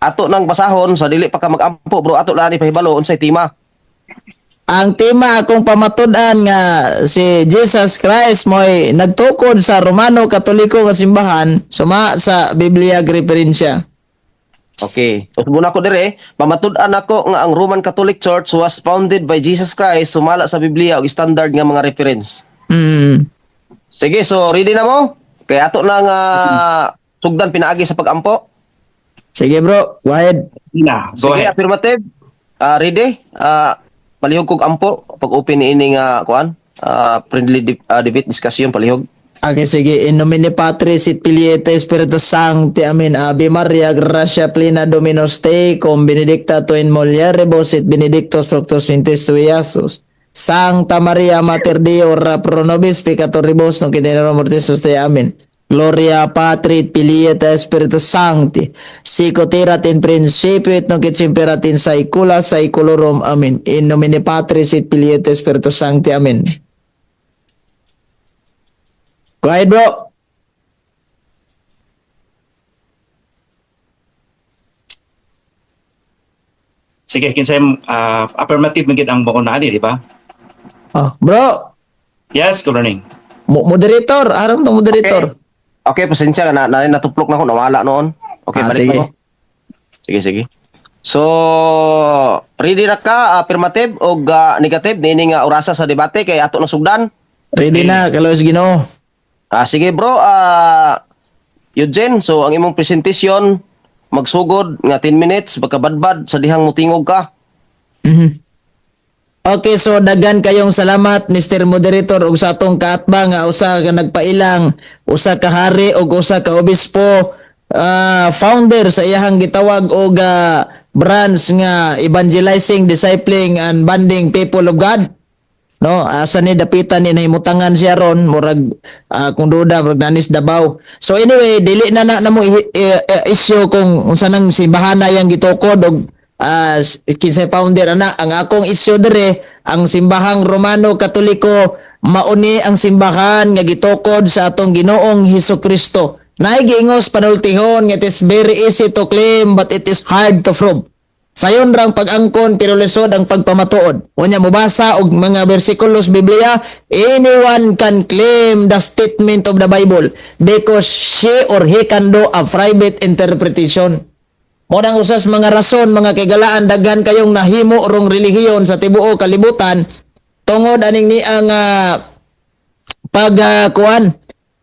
Ato nang basahon sa dili pa ka mag-ampo, bro, ato na ni pahibalo unsay tema. Ang tema akong pamatud-an nga si Jesus Christ mo'y nagtukod sa Romano Katoliko nga simbahan suma sa Biblia referensya. Okay. Usbon ako dire, pamatud-an ako nga ang Roman Catholic Church was founded by Jesus Christ sumala sa Biblia og standard nga mga reference. Sige, so ready na mo? Kay ato na nga sugdan pinaagi sa pagampo. Sige bro, go ahead. Na, go Sige, ahead. Affirmative. Ready? Palihog kog ampo pag open niini nga kuan. Friendly debate discussion palihog. Okay, sige. In nomine Patris et Filii et Spiritus Sancti. Amen. Ave Maria, gratia plena, Dominus tecum, benedicta tu in mulieribus et benedictus fructus ventris tui, Iesus. Sancta Maria, Mater Dei, ora pro nobis peccatoribus, nunc et in hora mortis nostre. Amen. Gloria Patri et Filii et Spiritus Sancti. Sicut erat in principio et nunc et semper et in saecula saeculorum. Amen. In nomine Patris et Filii et Spiritus Sancti. Amen. Go ahead, bro. Sige, kinsay affirmative man gid ang buko na ani, di ba? Oh, bro. Yes, good morning. Moderator, aram to moderator. Okay, pasensya na, na natuplok na ako, nawala noon. Okay, Ah, balik sige. na ko. Sige, sige. So, ready na ka, affirmative o negative niini nga orasa sa debate kay ato na sugdan? Ready na, kalos Ginoo. Sige bro, Eugene, so ang imong presentation magsugod nga 10 minutes pagkabadbad sa dihang mutingog ka. Okay, so daghan kayong salamat, Mr. Moderator, ug sa atong kaatbang nga usa ka nagpailang, usa ka hari ug usa ka obispo, founder sa iyahang gitawag og branch nga evangelizing, discipling and bonding people of God. No, asa ni dapitan ni nahimutangan siya ron, murag kung duda murag nanis Davao. So anyway, dili na na namo issue kung unsa nang simbahana yang gitukod og kinsay founder ana. Ang akong issue dire, ang simbahang Romano Katoliko mauni ang simbahan nga gitukod sa atong Ginoong Hesus Kristo. Naay giingos panultihon nga it is very easy to claim but it is hard to prove. Sayon rang pag-angkon pero lisod ang pagpamatuod. Unya mobasa og mga bersikulos Biblia, anyone can claim the statement of the Bible because she or he can do a private interpretation. Mo nang usas mga rason, mga kaigalaan, daghan kayong nahimo rong relihiyon sa tibuok kalibutan tungod aning ni ang pag kuan,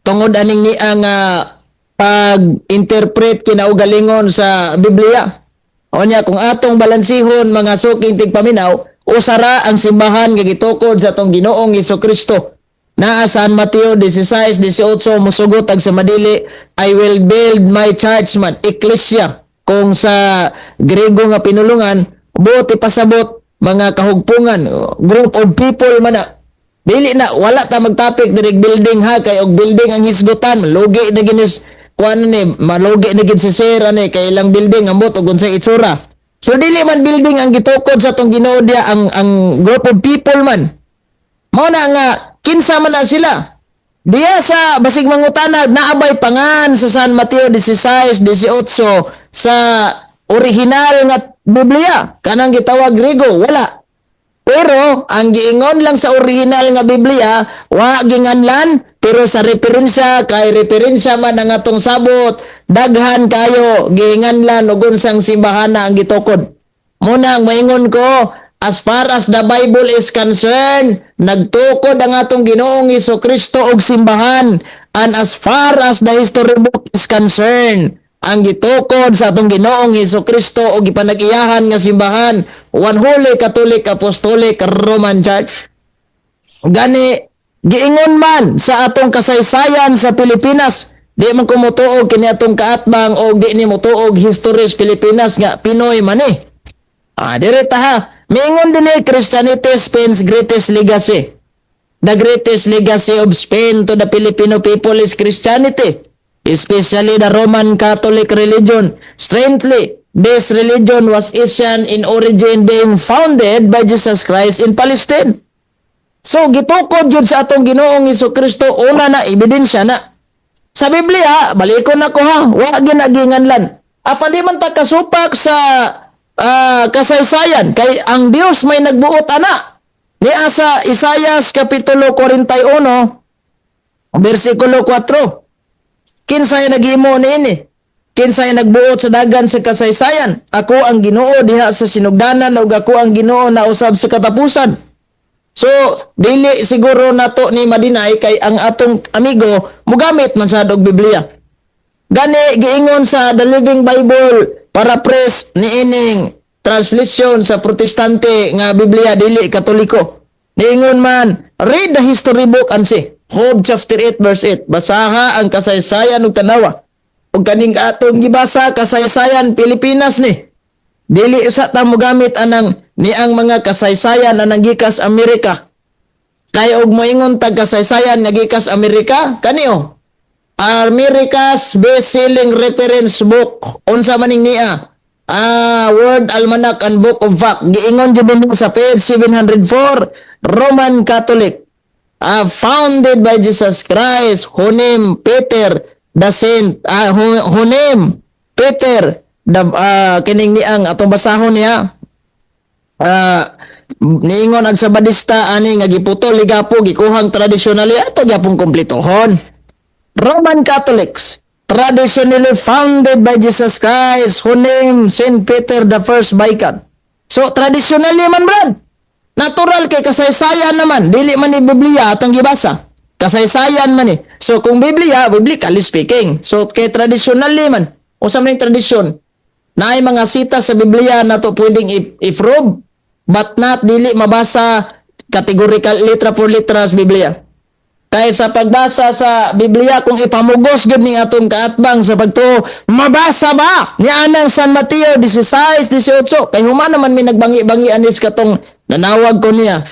tungod aning ni ang pag-interpret kinaugalingon sa Biblia. Onya kung atong balansihon, mga suking tigpaminaw, usara ang simbahan nga gitukod sa atong Ginoong Kristo. Naa sa San Mateo 16:18, musugot ag sa madili, "I will build my church" man, ecclesia. Kung sa Grego nga pinulungan, buot ipasabot mga kahugpungan, group of people man na. Dili na, wala ta magtapik diri building ha, kay og building ang hisgutan, lugi na ginis kuan ni, malugi na gid si sir ani kay ilang building ambot og unsay itsura. So dili man building ang gitukod sa atong Ginoo diya, ang group of people man. Mao na nga kinsa man na sila. Diya sa basig mangutana naabay pangan sa San Mateo 16:18 sa original nga Biblia kanang gitawag Grego, wala. Pero ang giingon lang sa original nga Biblia, wa ginganlan, pero sa referensya kay referensya man ang atong sabot, daghan kayo giinganlan og unsang simbahana ang gitukod. Muna ang maingon ko, as far as the Bible is concerned, nagtukod ang atong Ginoong Kristo og simbahan, and as far as the history book is concerned, ang gitukod sa atong Ginoong Kristo og gipanag-iyahan nga simbahan, One Holy Catholic Apostolic Roman Church. Gani giingon man sa atong kasaysayan sa Pilipinas, di man ko motuog kini atong kaatbang o di ni motuog history sa Pilipinas nga Pinoy man eh. Dire ta ha. Miingon din eh, Christianity Spain's greatest legacy. The greatest legacy of Spain to the Filipino people is Christianity, especially the Roman Catholic religion. Strangely, this religion was Asian in origin, being founded by Jesus Christ in Palestine. So, gitukod yun sa atong Ginoong Kristo, una na, ebidensya na. Sa Biblia, balikon ako ha, wa ginaginganlan. Apan di man ta kasupak sa kasaysayan kay ang Dios may nagbuot ana. Niya sa Isayas kapitulo 41 bersikulo 4. Kinsay naghimo niini? Kinsay nagbuot sa dagan sa kasaysayan? Ako ang Ginoo diha sa sinugdanan ug ako ang Ginoo na usab sa katapusan. So, dili siguro nato ni ma-deny kay ang atong amigo mugamit man sad og Biblia. Gani giingon sa The Living Bible paraphrase niining translation sa Protestante nga Biblia, dili Katoliko. Niingon man, "Read the history book and see." Job chapter 8 verse 8. Basaha ang kasaysayan ug tanawa. Ug kaning atong gibasa, kasaysayan Pilipinas ni. Dili sa ta mogamit anang ni ang mga kasaysayan anang gikas Amerika. Kay og moingon tag kasaysayan nga gikas Amerika, kani oh. America's Best-Selling Reference Book. Unsa maning niya? World Almanac and Book of Fact. Giingon jud mo sa page 704, Roman Catholic. Founded by Jesus Christ, who named Peter the Saint, who named Peter the kining niang atong basahon niya. Niingon ang Sabadista ani nga giputol ligapo gikuhang traditionally, ato gyapon kompletohon. Roman Catholics, traditionally founded by Jesus Christ, who named Saint Peter the first Viscount. So, traditionally man, brad. Natural kay kasaysayan naman. Dili man ni Biblia atong gibasa. Kasaysayan man eh. So, kung Biblia, biblically speaking. So, kay traditionally man. Usa man yung tradisyon. Naay mga sita sa Biblia na to pwedeng i-prove, but not dili mabasa categorical litra por litra sa Biblia. Kay sa pagbasa sa Biblia, kung ipamugos gyud ning atong kaatbang sa pagtuo, mabasa ba ni anang San Mateo 16:18? Kay human naman may nagbangi-bangi anis katong nanawag ko niya.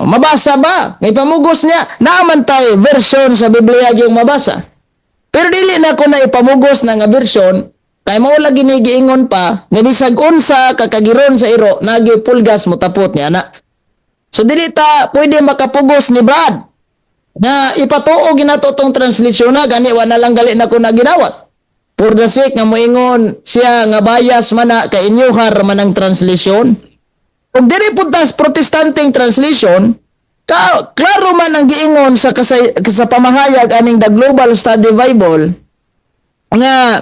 Mabasa ba? May pamugos niya. Naaman tay version sa Biblia yung mabasa. Pero dili na ko na ipamugos na nga version kay mao lagi ni giingon pa nga bisag unsa kakagiron sa iro, nagi pulgas mo tapot niya na. So dili ta pwede makapugos ni Brad nga ipatuo ginato tong translation na gani wa na lang gali na ko na ginawat. For the sake nga moingon siya nga bias man na kay inyuhar man ang translation. Ug diri pud tas Protestanteng translation, ka, klaro man ang giingon sa pamahayag aning The Global Study Bible nga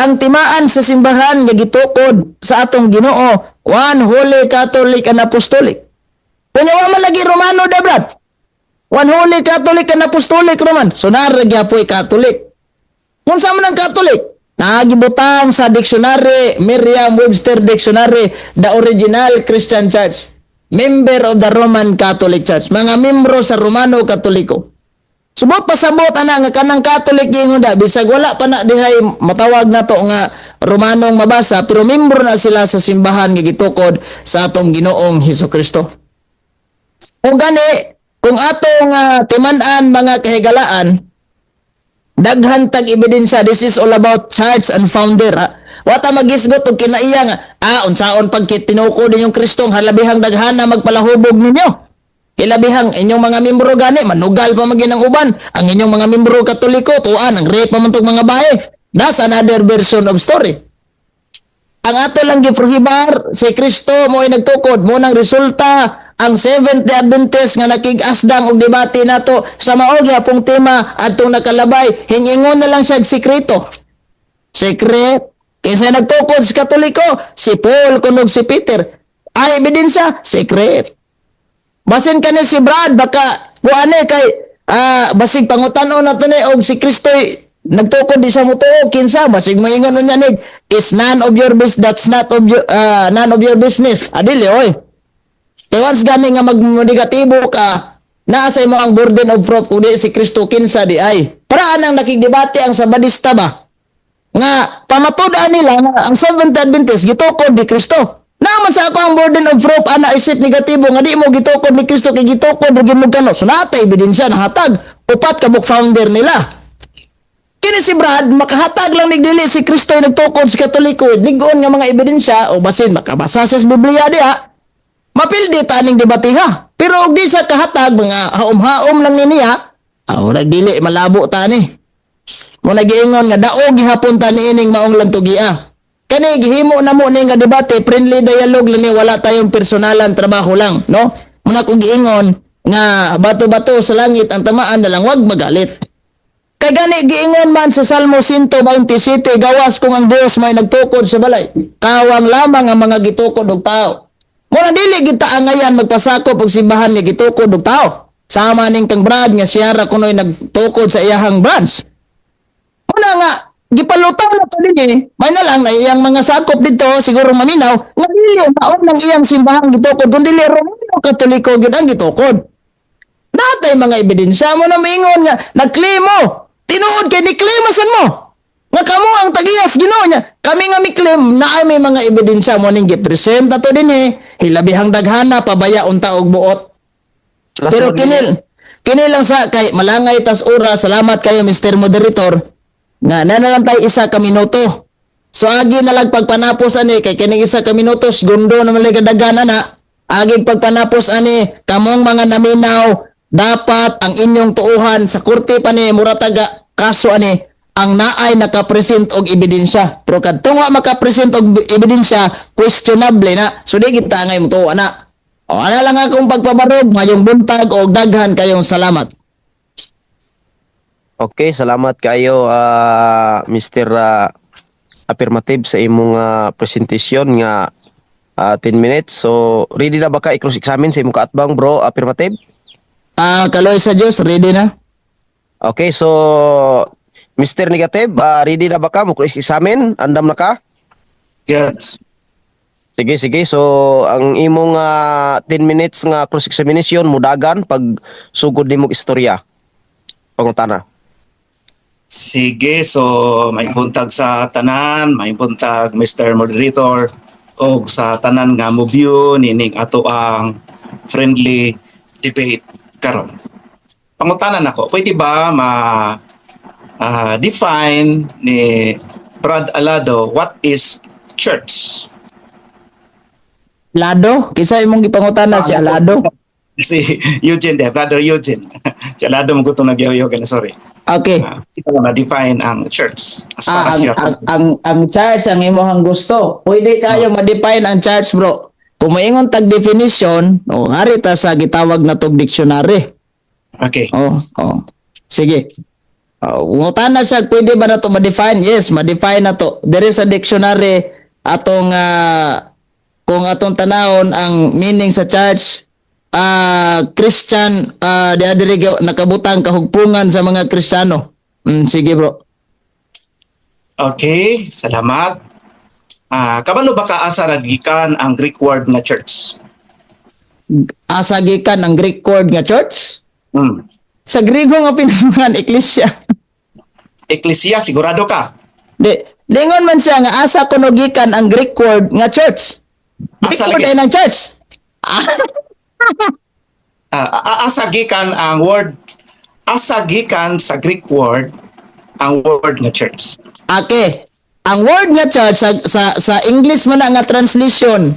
ang timaan sa simbahan nga gitukod sa atong Ginoo, One Holy Catholic and Apostolic. Kunya wa man lagi Romano da, brad. One Holy Catholic and Apostolic Roman. So nara gyapoy Catholic. Kung sa man ang Catholic, nagibutang sa dictionary, Merriam-Webster Dictionary, the original Christian Church. Member of the Roman Catholic Church. Mga membro sa Romano Katoliko. Subot pasabot ana nga kanang Catholic gingon da bisag wala pa na dihay matawag na to nga Romanong mabasa, pero membro na sila sa simbahan nga gitukod sa atong Ginoong Hesus Kristo. O gani kung atong timan-an, mga kahigalaan, daghan tag ebidensya. This is all about church and founder, ha. Wata magisgot og kinaiya nga unsaon pag tinukod ninyong Kristong halabihang daghana magpalahubog ninyo. Ilabihang inyong mga membro gani manugal pa magin ang uban. Ang inyong mga membro Katoliko tuan ang rape pa man tong mga bae. That's another version of story. Ang ato lang giprohibar, si Kristo mo ay nagtukod mo nang resulta ang Seventh Day Adventist nga nakig-asdang og debate nato sa mao gyapong tema adtong nakalabay, hingingon na lang siya og sekreto. Secret. Kinsa nagtukod sa Katoliko? Si Paul kunog si Peter. Ay ebidensya, secret. Basin kani si Brad baka kuane kay basig pangutan-on nato ni og si Kristo nagtukod di sa mutuo, kinsa basig moingon unya ni is none of your business, that's not of your, none of your business. Adili oy. Kay once gani nga magnegatibo ka, naa sa imo ang burden of proof. Kung di si Kristo, kinsa di ay? Para anang nakigdebate ang Sabadista ba? Nga pamatud-an nila nga ang Seventh Adventist gitukod ni Kristo. Naman sa ako ang burden of proof ana isip negatibo nga di mo gitukod ni Kristo kay gitukod ug mo kano. So natay ebidensya nahatag upat ka book founder nila. Kini si Brad makahatag lang nig dili si Kristo ay nagtukod sa Katoliko, ligon nga mga ebidensya o basin makabasa sa Biblia diha. Mapildi ta aning debate ha. Pero og di sa kahatag, mga haom-haom lang ni niya, ah, dili malabo ta ni. Mo nagiingon nga daog gihapon ta niining maong lantugia. Kani gihimo na mo ni nga debate, friendly dialogue lang ni, wala tayong personalan, trabaho lang, no? Muna kong giingon nga bato-bato sa langit ang tamaan na lang, wag magalit. Kay gani giingon man sa Salmo 127, gawas kung ang Dios may nagtukod sa balay. Kawang lamang ang mga gitukod og tao. Muna dili kita angayan magpasakop og simbahan nga gitukod og tao. Sama ning kang Brad nga siya ra kunoy nagtukod sa iyahang branch. Muna nga gipalutaw na to dinhi, may na lang na iyang mga sakop dito siguro maminaw nga dili mao nang iyang simbahan gitukod kun dili Romano Katoliko gyud ang gitukod. Natay mga ebidensya mo na maingon nga nagklemo. Tinuod kay ni san mo. Nga kamo ang tagiyas Ginoo niya. Kami nga mi-claim na ay may mga ebidensya mo ning gipresent ato dinhi. Hilabihang daghana pabaya unta og buot. Last Pero word. Kini lang sa kay malangay tas oras. Salamat kayo, Mr. Moderator. Nga na na lang tayo isa ka minuto. So agi na lang pagpanapos ani kay kining isa ka minuto segundo na man lang kadaghan ana. Agi pagpanapos ani kamong mga naminaw, dapat ang inyong tuuhan sa korte pa ni mura taga kaso ani ang naay nakapresent og ebidensya. Pero kadtong wa makapresent og ebidensya, questionable na. So di kita ngay mo tuo ana. O ana lang akong pagpabarog mayong buntag og daghan kayong salamat. Okay, salamat kayo, Mr. Affirmative sa imong presentation nga 10 minutes. So, ready na ba ka i-cross examine sa imong kaatbang, bro, Affirmative? Ah, kaloy sa Dios, ready na. Okay, so Mr. Negative, ready na ba ka mo cross examine? Andam na ka? Yes. Sige, sige. So, ang imong 10 minutes nga cross examination mudagan pag sugod nimo istorya. Pangutana. Sige, so may buntag sa tanan, may buntag, Mr. Moderator, og sa tanan nga mo view nining ato ang friendly debate karon. Pangutanan ako, pwede ba ma define ni Brad Alado what is church? Lado, kisa imong gipangutana, si Alado? Si Eugene, de, Brother Eugene. Si Alado mo gutong nagyaw na, sorry. Okay. Ito lang ma-define ang church as far Ah, as ang, you're ang church ang imong gusto. Pwede kayo ma-define ang church, bro. Kung moingon tag definition, oh, hari ta sa gitawag na tog dictionary. Okay. Oh. Sige. Oh, ngutana siya, pwede ba na to ma-define? Yes, ma-define na to. There is a dictionary atong kung atong tanawon ang meaning sa church, Christian, di diri nakabutang kahugpungan sa mga Kristiyano. Sige, bro. Okay, salamat. Kabalo ba ka asa ragikan ang Greek word nga church? Asa gikan ang Greek word nga church? Sa Griego nga pinangan, eklesia. Eklesia, sigurado ka? Di, lingon man siya nga asa kuno gikan ang Greek word nga church. Greek Asa word lagi? ay ng church. Asa gikan ang word, asa gikan sa Greek word ang word nga church? Okay. Ang word nga church sa English man na nga translation.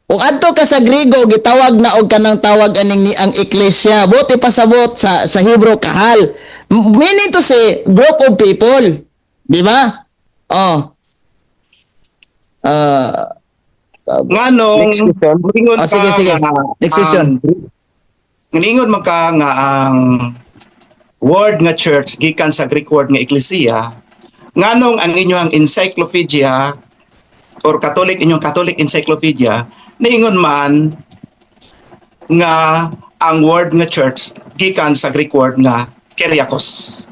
Kung adto ka sa Griego gitawag na og kanang tawag aning ni ang eklesia. Buti pasabot sa Hebrew kahal. Meaning to say group of people. Di ba? Oh. Nganong Next question. moingon Oh, sige, ka sige. nga Next question. Ningon man ka nga ang word nga church gikan sa Greek word nga ekklesia, nganong ang inyong encyclopedia or Catholic, inyong Catholic encyclopedia niingon man nga ang word nga church gikan sa Greek word nga kyriakos?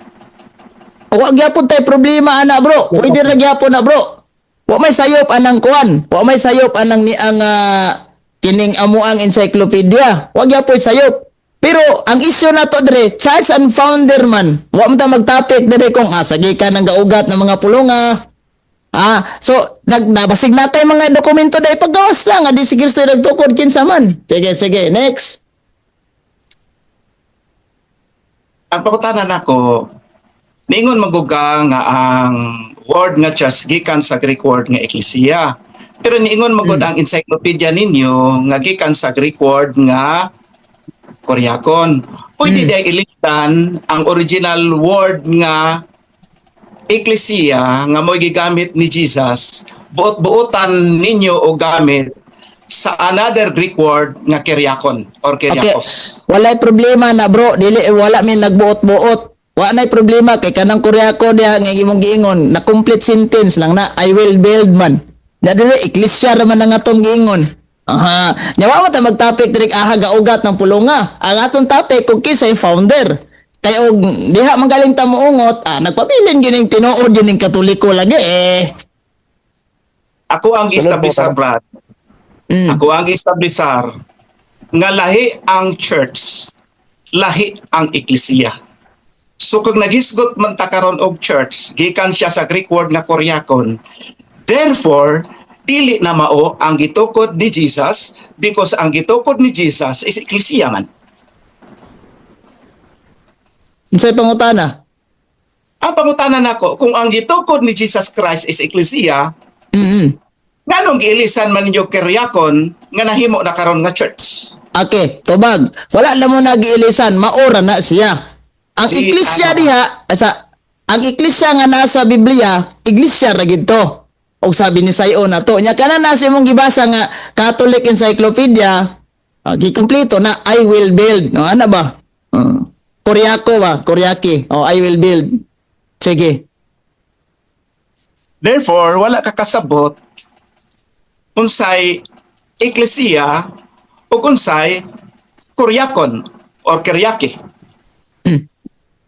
Wa gyapon tay problema ana, bro. Pwede ra gyapon na, bro. Wa may sayop anang kuan. Wa may sayop anang ni ang kining amuang encyclopedia. Wa gyapon sayop. Pero ang issue na to dre, church and founder man. Wa man ta magtapik dire kung asa gikan ang gaugat ng mga pulunga. So nag nabasig natay mga dokumento dai paggawas lang adi si Kristo nagtukod kinsa man. Sige, sige, next. Ang pangutana nako, niingon maguga nga ang word nga church gikan sa Greek word nga ekklesia. Pero niingon magud ang encyclopedia ninyo nga gikan sa Greek word nga kuriakon. Pwede mm. ilistan ang original word nga Ecclesia nga mo'y gigamit ni Jesus, buot-buotan ninyo og gamit sa another Greek word nga kyriakon or Okay. kyriakos? Walay problema na, bro, dili, wala mi nagbuot-buot. Wa nay problema kay kanang kuryako diha nga imong giingon na complete sentence lang na, "I will build" man. Na dili eklesia ra man ang atong giingon. Aha. Nya wa man ta mag-topic diri aha gaugat ng pulunga. Ang atong topic kung kinsay founder. Kay og diha magaling ta moungot, nagpabilin gyud ning tinuod yun ning Katoliko lagi eh. Ako ang Sunod establisar, po, Brad. Ako ang establisar nga lahi ang church, lahi ang ecclesia. So kung naghisgot man ta karon og church, gikan siya sa Greek word nga kuriakon. Therefore, dili na mao ang gitukod ni Jesus because ang gitukod ni Jesus is ecclesia man. Unsay pangutana? Ang pangutana nako, kung ang gitukod ni Jesus Christ is ecclesia, nganong giilisan man ninyo kyriakon nga nahimo na karon nga church? Okay, tubag. Wala na mo nagiilisan, maora na siya. Ang Di, iglesia ano? diha, sa ang iglesia nga nasa Biblia, iglesia ra gid to. Og sabi ni Sayo na to. Nya kana na sa imong gibasa nga Catholic Encyclopedia, gikompleto na "I will build." No, ana ba? Koryako ba? Koryaki. Oh, "I will build." Sige. Therefore, wala ka kasabot unsay ecclesia o unsay kuryakon or kiryaki.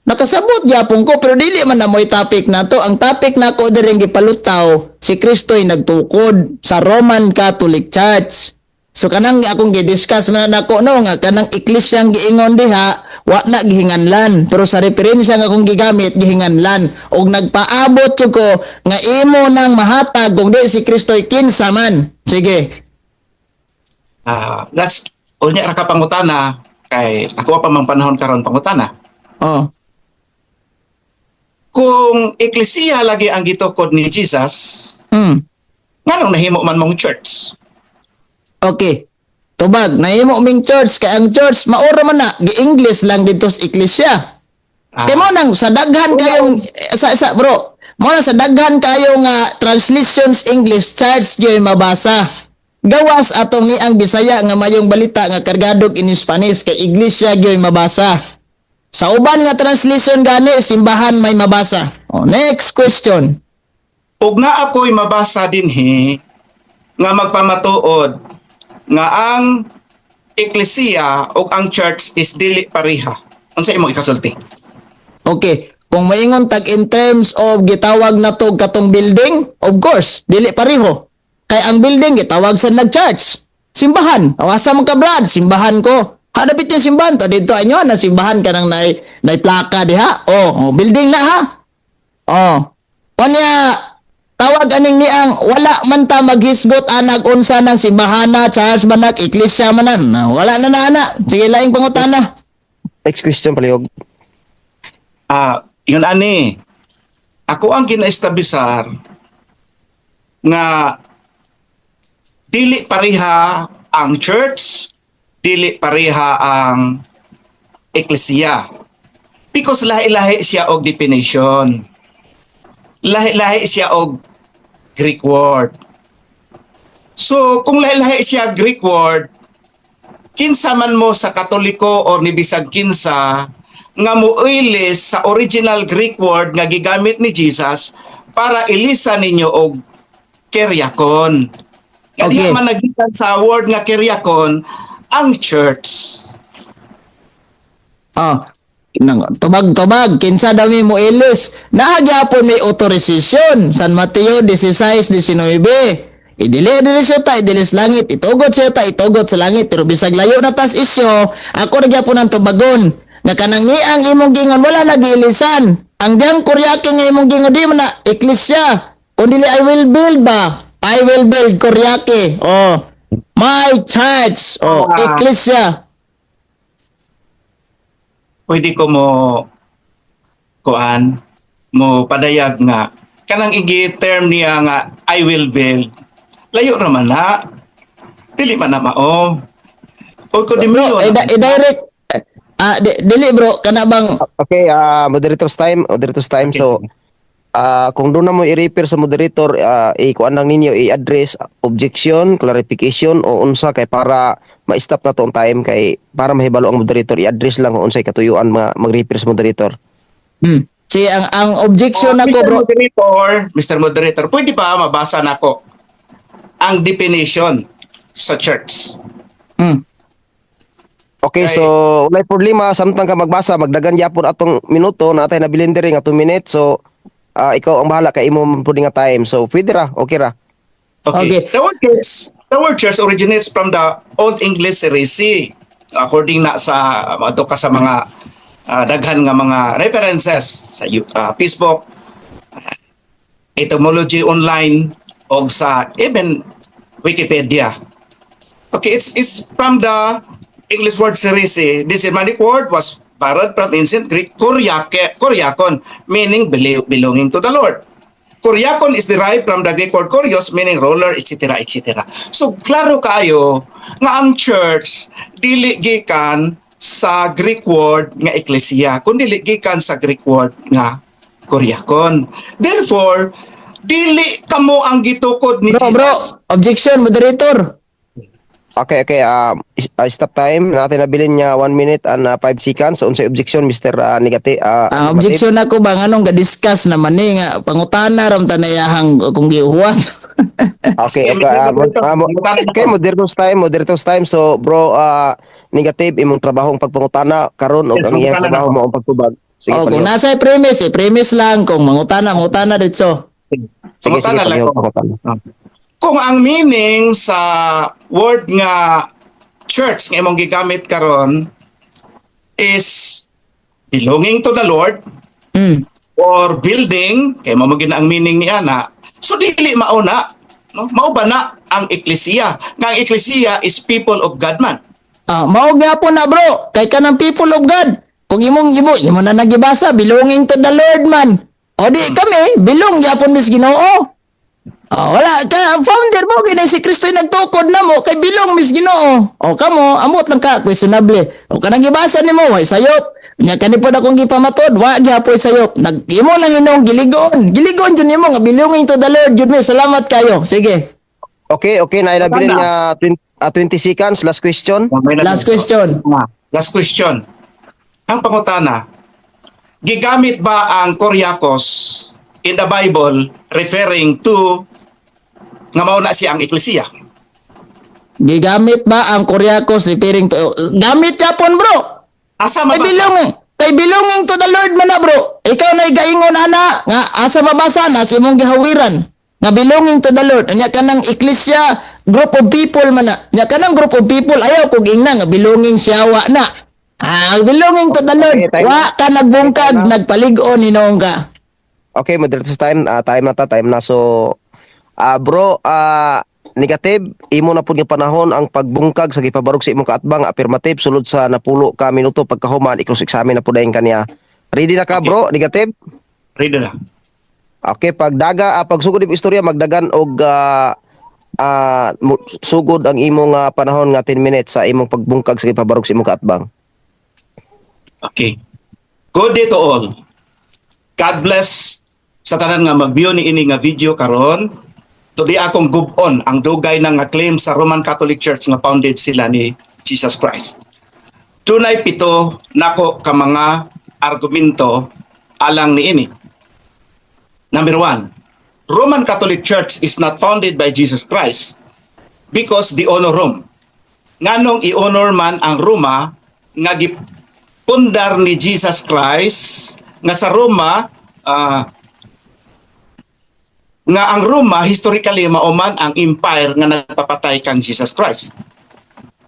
Nakasabot gyapon ko, pero dili man na mo'y topic na to. Ang topic na ko diri gipalutaw, si Kristo'y nagtukod sa Roman Catholic Church. So kanang akong gi-discuss man nako no nga kanang eklesyang giingon diha wa na gihinganlan, pero sa referensya nga akong gigamit gihinganlan og nagpaabot jud ko nga imo nang mahatag kung di si Kristo'y kinsa man. Sige. Ah, that's unya ra ka pangutana kay ako pa mang panahon karon pangutana. Oh. Kung ecclesia lagi ang gitukod ni Jesus, nganong nahimo man mong church? Okay. Tubag, nahimo ming church kay ang church maura man na, gi-English lang dito sa eklesia. Kay mo nang sa daghan kayong sa bro, mo nang sa daghan kayong translations English, church gyud mabasa. Gawas atong ni ang Bisaya nga mayong balita nga kargadog in Spanish kay iglesia gyud mabasa. Sa uban nga translation gani, simbahan may mabasa. Oh, next question. Ug na ako'y mabasa dinhi nga magpamatuod nga ang ecclesia ug ang church is dili pareha. Unsa imong ikasulti? Okay, kung maingon tag in terms of gitawag na to katong building, of course, dili pareho. Kay ang building gitawag sa nag-church. Simbahan. O asa man ka, Brad? Simbahan ko. Hadapit yung simbahan to dito anyo na simbahan ka nang nay plaka diha. Oh, building na ha. Oh. Unya tawag aning niang wala man ta maghisgot anag unsa nang simbahana, church man nak, iglesia man na. Wala na na ana. Sige, laing pangutana. Next question palihog. Ah, yun ani. Ako ang gina-establisar nga dili pareha ang church, dili pareha ang ecclesia. Because lahi-lahi siya og definition. Lahi-lahi siya og Greek word. So, kung lahi-lahi siya Greek word, kinsa man mo sa Katoliko or ni bisag kinsa nga muilis sa original Greek word nga gigamit ni Jesus para ilisa ninyo og kyriakon. Nga diha man nagikan sa word nga kyriakon ang church. Ah, nang tubag tubag kinsa daw mi mo ilis? Naa gyapon may authorization, San Mateo 16:19. Idili dili siya ta, idili sa langit, itugot siya ta, itugot sa langit. Pero bisag layo na tas isyo, ako ra gyapon ang tubagon nga kanang niang imong gingon wala nagiilisan. Ang diyang kuryake nga imong gingon di man na eklesia kun dili "I will build" ba. "I will build" kuryake. Oh, my church. Oh, eklesia. Pwede ko mo kuan mo padayag nga kanang igi term niya nga "I will build", layo raman na, dili man na mao o ko di Bro, i-direct dili bro, kana bang Okay, moderators time, moderators time. So, Kung doon na mo i-refer sa moderator, i-kuan lang ninyo, i-address objection, clarification o unsa kay para ma-stop na to ang time kay para mahibalo ang moderator, i-address lang kung unsay katuyuan mag-refer sa moderator. Si ang objection nako, Mr. bro. Moderator, Mr. Moderator, pwede ba mabasa nako ang definition sa church? Okay, so walay problema samtang ka magbasa, magdagan gyapon atong minuto natay nabilin diri nga 2 minutes. So ikaw ang bahala kay imo man pud nga time. So pwede ra, okay ra. Okay. Okay. The word church originates from the Old English heresy. According na sa adto ka sa mga daghan nga mga references sa Facebook, Etymology Online og sa even Wikipedia. Okay, it's from the English word heresy. This Germanic word was borrowed from ancient Greek kuriake, kuriakon, meaning belonging to the Lord. Kuriakon is derived from the Greek word kurios, meaning ruler, etc., etc. So, klaro kaayo nga ang church dili gikan sa Greek word nga ekklesia, kundi gikan sa Greek word nga kuriakon. Therefore, dili kamo ang gitukod ni Bro, bro, Jesus. Objection, moderator. Okay. Stop time. Natay nabilin niya 1 minute and 5 seconds. So unsay objection, Mr. Nigati? Ang objection nako ba, nganong ga-discuss naman ni nga pangutana ram tanayahang kung gihuwat? Okay, Sige, okay. Mr. Moderator, Okay, moderator's time, moderator's time. So, bro, negative imong trabaho ang pagpangutana karon og Yes, ang iyang mangutana trabaho na. mo ang pagtubag. Sige, Oh, kung palihog. nasa premise, eh, premise lang kung mangutana, mangutana diretso. Sige, sige, Mangutana lang palihog ko. pangutana. Kung ang meaning sa word nga church nga imong gigamit karon is belonging to the Lord or building, kay mao man ang meaning niya na, so dili mao na, no? Mao ba na ang ekklesia, nga ang ekklesia is people of God man? Ah, mao gyapon na, bro. Kay kanang people of God. Kung imong imo, imo na nagibasa belonging to the Lord man. O di kami belong gyapon mis Ginoo. Ah, wala ka founder mo kini si Kristo yung nagtukod na mo kay belong mis Ginoo. O kamo amot lang ka questionable. O kanang gibasa nimo way sayop. Nya kani pod akong gipamatod, wa gyapoy sayop. Nag imo lang inong giligon. Giligon jud nimo nga belonging to the Lord jud mi. Salamat kayo. Sige. Okay, na nabilin Tama. niya 20, 20 seconds. Last question. Last question. Last question. Ang pangutana, gigamit ba ang Koryakos in the Bible referring to nga mao na siya ang ekklesia? Gigamit ba ang Koryakos referring to gamit yapon, bro? Asa Kay mabasa? Belonging to the Lord man na, bro. Ikaw na gaingon ana nga asa mabasa na sa imong gihawiran nga belonging to the Lord. Nya kanang ekklesia, group of people man na. Nya kanang group of people, ayaw kog ingna nga belonging siya wa na. Ah, belonging to the Lord. Okay, time Wa ka nagbungkag, nagpalig-on hinuon ka. Okay, moderator's time. Time na ta, time na. So, bro, negative, imo na pud nga panahon ang pagbungkag sa gipabarog sa imong kaatbang, affirmative, sulod sa 10 ka minuto. Pagkahuman, i-cross examine na pud dayon kaniya. Ready na ka, bro? Negative? Ready na. Okay, pagsugod imong istorya, magdagan og sugod ang imong panahon nga 10 minutes sa imong pagbungkag sa gipabarog sa imong kaatbang. Okay. Good day to all. God bless sa tanan nga mag-view ni ini nga video karon. Today akong gub-on ang dugay na nga claim sa Roman Catholic Church nga founded sila ni Jesus Christ. Dunay pito nako ka mga argumento alang niini. Number one, Roman Catholic Church is not founded by Jesus Christ because they honor Rome. Nganong i-honor man ang Roma nga gipundar ni Jesus Christ, nga sa Roma nga ang Roma historically mao man ang empire nga nagpapatay kang Jesus Christ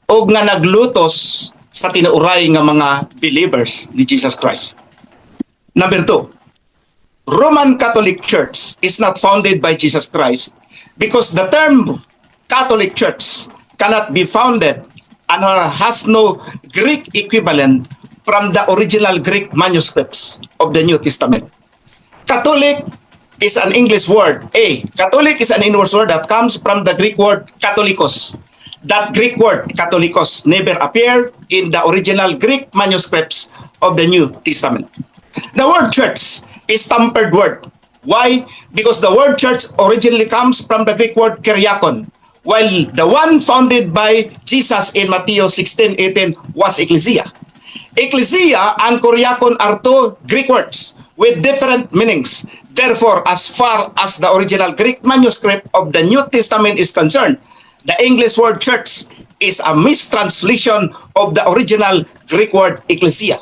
og nga naglutos sa tinuuray nga mga believers ni Jesus Christ. Number two, Roman Catholic Church is not founded by Jesus Christ because the term Catholic Church cannot be founded and has no Greek equivalent from the original Greek manuscripts of the New Testament. Catholic is an English word. A. Catholic is an English word that comes from the Greek word katholikos. That Greek word, katholikos, never appeared in the original Greek manuscripts of the New Testament. The word church is tampered word. Why? Because the word church originally comes from the Greek word kyriakon, while the one founded by Jesus in Matthew 16:18 was ecclesia. Ecclesia and kyriakon are two Greek words with different meanings. Therefore, as far as the original Greek manuscript of the New Testament is concerned, the English word church is a mistranslation of the original Greek word ecclesia.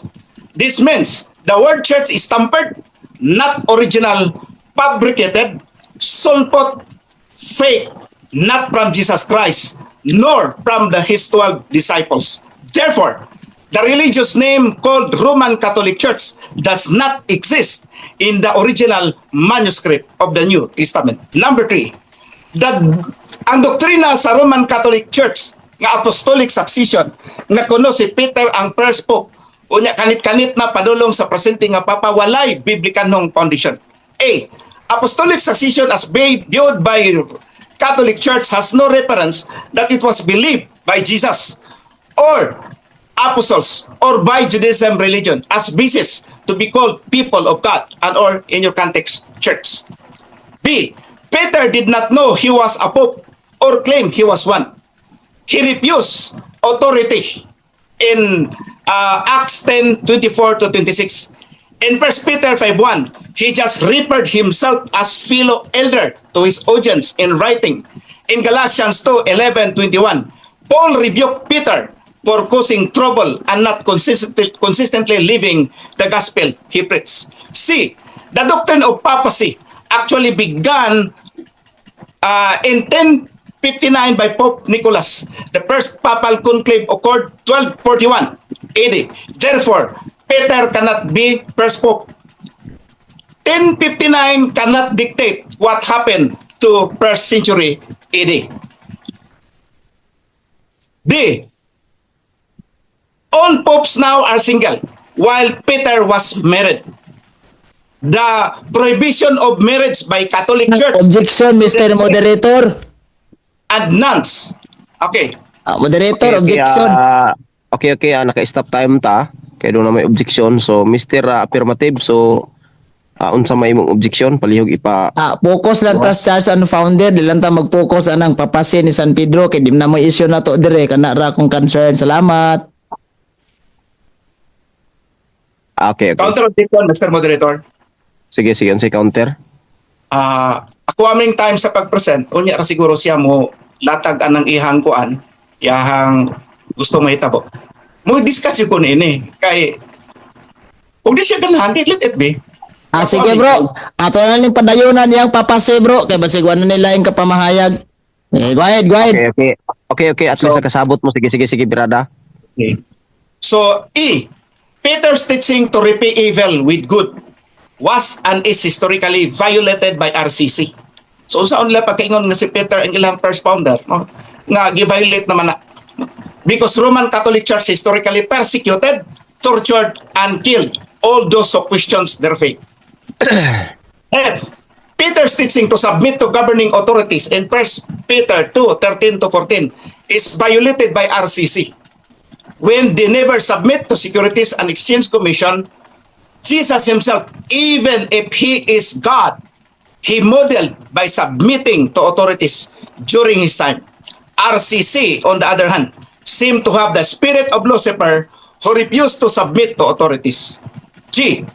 This means the word church is tampered, not original, fabricated, sulpot, fake, not from Jesus Christ, nor from the his 12 disciples. Therefore, the religious name called Roman Catholic Church does not exist in the original manuscript of the New Testament. Number three, ang doktrina sa Roman Catholic Church nga apostolic succession, nga kuno si Peter ang first pope, unya kanit-kanit na padulong sa presente nga papa, walay biblikanong foundation. A. Apostolic succession as viewed by Catholic Church has no reference that it was believed by Jesus or apostles or by Judaism religion as basis to be called people of God and or, in your context, church. B. Peter did not know he was a pope or claim he was one. He refused authority in Acts 10:24 to 26. In 1 Peter 5:1, he just referred himself as fellow elder to his audience in writing. In Galatians 2:11-21, Paul rebuked Peter for causing trouble and not consistently living the gospel he preached. C. The doctrine of papacy actually began in 1059 by Pope Nicholas. The first papal conclave occurred 1241 AD. Therefore, Peter cannot be first pope. 1059 cannot dictate what happened to first century AD. D. All popes now are single, while Peter was married. The prohibition of marriage by Catholic Church Objection, Mr. Moderator. And nuns. Okay. Ah, moderator, objection. Okay, naka-stop time ta. Kaya doon na may objection. So, Mr. Affirmative, so unsa may imong objection, palihog ipa Ah, focus lang ta sa church unfounded, di lang ta mag-focus anang papacy ni San Pedro kay di na mo issue na to dire kana ra akong concern. Salamat. Ah, okay. Counter objection, Mr. Moderator. Sige, unsay counter? Ah, ako aming time sa pag-present, unya ra siguro siya mo latag anang ihang kuan, iyahang gusto mahitabo. Mo discuss ko niini kay kung di siya ganahan, let it be. Ah, sige, bro. Ato na ning padayonan yang papacy, bro, kay basig wala nila yung kapamahayag. Eh, go ahead, go ahead. Okay. Okay. At least nakasabot mo. Sige, brada. Okay. So, E. Peter's teaching to repay evil with good was and is historically violated by RCC. So, unsaon nila pagkaingon nga si Peter ang ilang first founder, no? Nga gi-violate naman na. Because Roman Catholic Church historically persecuted, tortured, and killed all those who questions their faith. F. Peter's teaching to submit to governing authorities in 1 Peter 2:13 to 14 is violated by RCC when they never submit to Securities and Exchange Commission. Jesus himself, even if he is God, he modeled by submitting to authorities during his time. RCC, on the other hand, seem to have the spirit of Lucifer, who refused to submit to authorities. G.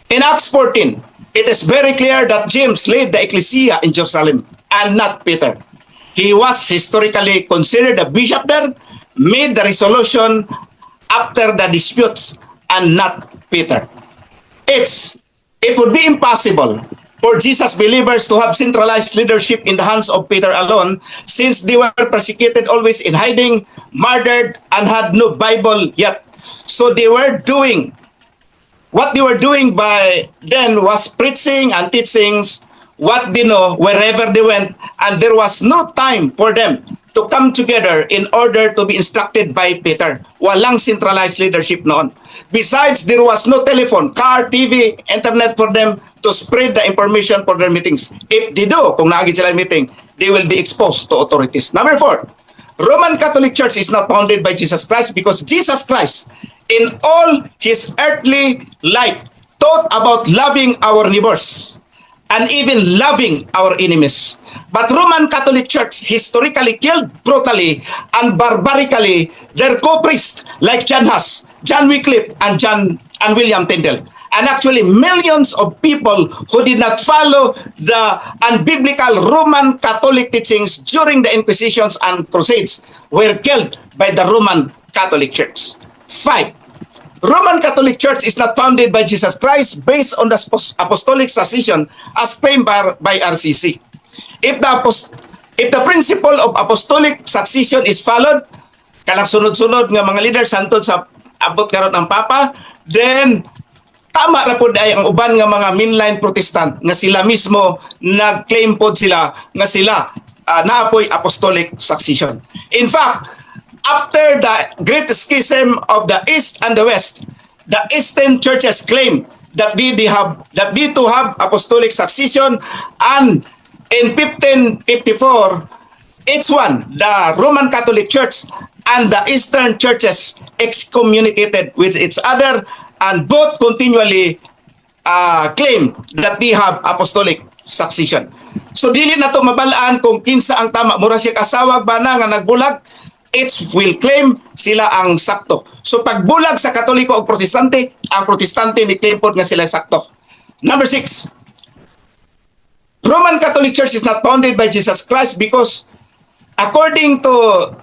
In Acts 14, it is very clear that James led the ecclesia in Jerusalem and not Peter. He was historically considered a bishop there, made the resolution after the disputes, and not Peter. It would be impossible for Jesus believers to have centralized leadership in the hands of Peter alone, since they were persecuted, always in hiding, murdered, and had no Bible yet. So they were doing what they were doing by then was preaching and teachings what they know wherever they went, and there was no time for them to come together in order to be instructed by Peter. Walang centralized leadership noon. Besides, there was no telephone, car, TV, internet for them to spread the information for their meetings. If they do, kung naagi sila meeting, they will be exposed to authorities. Number four, Roman Catholic Church is not founded by Jesus Christ because Jesus Christ, in all his earthly life, taught about loving our neighbors and even loving our enemies. But Roman Catholic Church historically killed brutally and barbarically their co-priests like John Huss, John Wycliffe, and John and William Tyndale. And actually millions of people who did not follow the unbiblical Roman Catholic teachings during the Inquisitions and Crusades were killed by the Roman Catholic Church. Five, Roman Catholic Church is not founded by Jesus Christ based on the apostolic succession as claimed by RCC. If the principle of apostolic succession is followed, kanang sunod-sunod nga mga leaders hantod sa abot karon ang Papa, then tama ra pod ay ang uban nga mga mainline Protestant nga sila mismo nag-claim pod sila nga sila naapoy apostolic succession. In fact, after the Great Schism of the East and the West, the Eastern churches claim that they too have apostolic succession, and in 1554 each one, the Roman Catholic Church and the Eastern churches, excommunicated with each other and both continually claim that they have apostolic succession. So dili na to mabalaan kung kinsa ang tama. Mura siya asawa bana nga nagbulag, each will claim sila ang sakto. So pagbulag sa Katoliko o Protestante, ang Protestante ni claim pod nga sila sakto. Number six, Roman Catholic Church is not founded by Jesus Christ because according to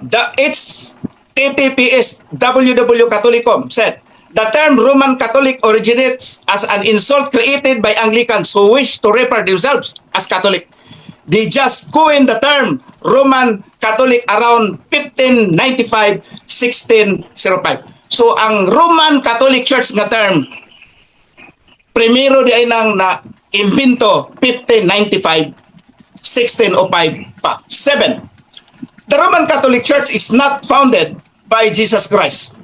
the HTTPS WW Catholicom said, the term Roman Catholic originates as an insult created by Anglicans who wish to refer themselves as Catholic. They just coined the term Roman Catholic around 1595, 1605. So ang Roman Catholic Church nga term, primero di ay nang na imbento 1595, 1605 pa. Seven, the Roman Catholic Church is not founded by Jesus Christ.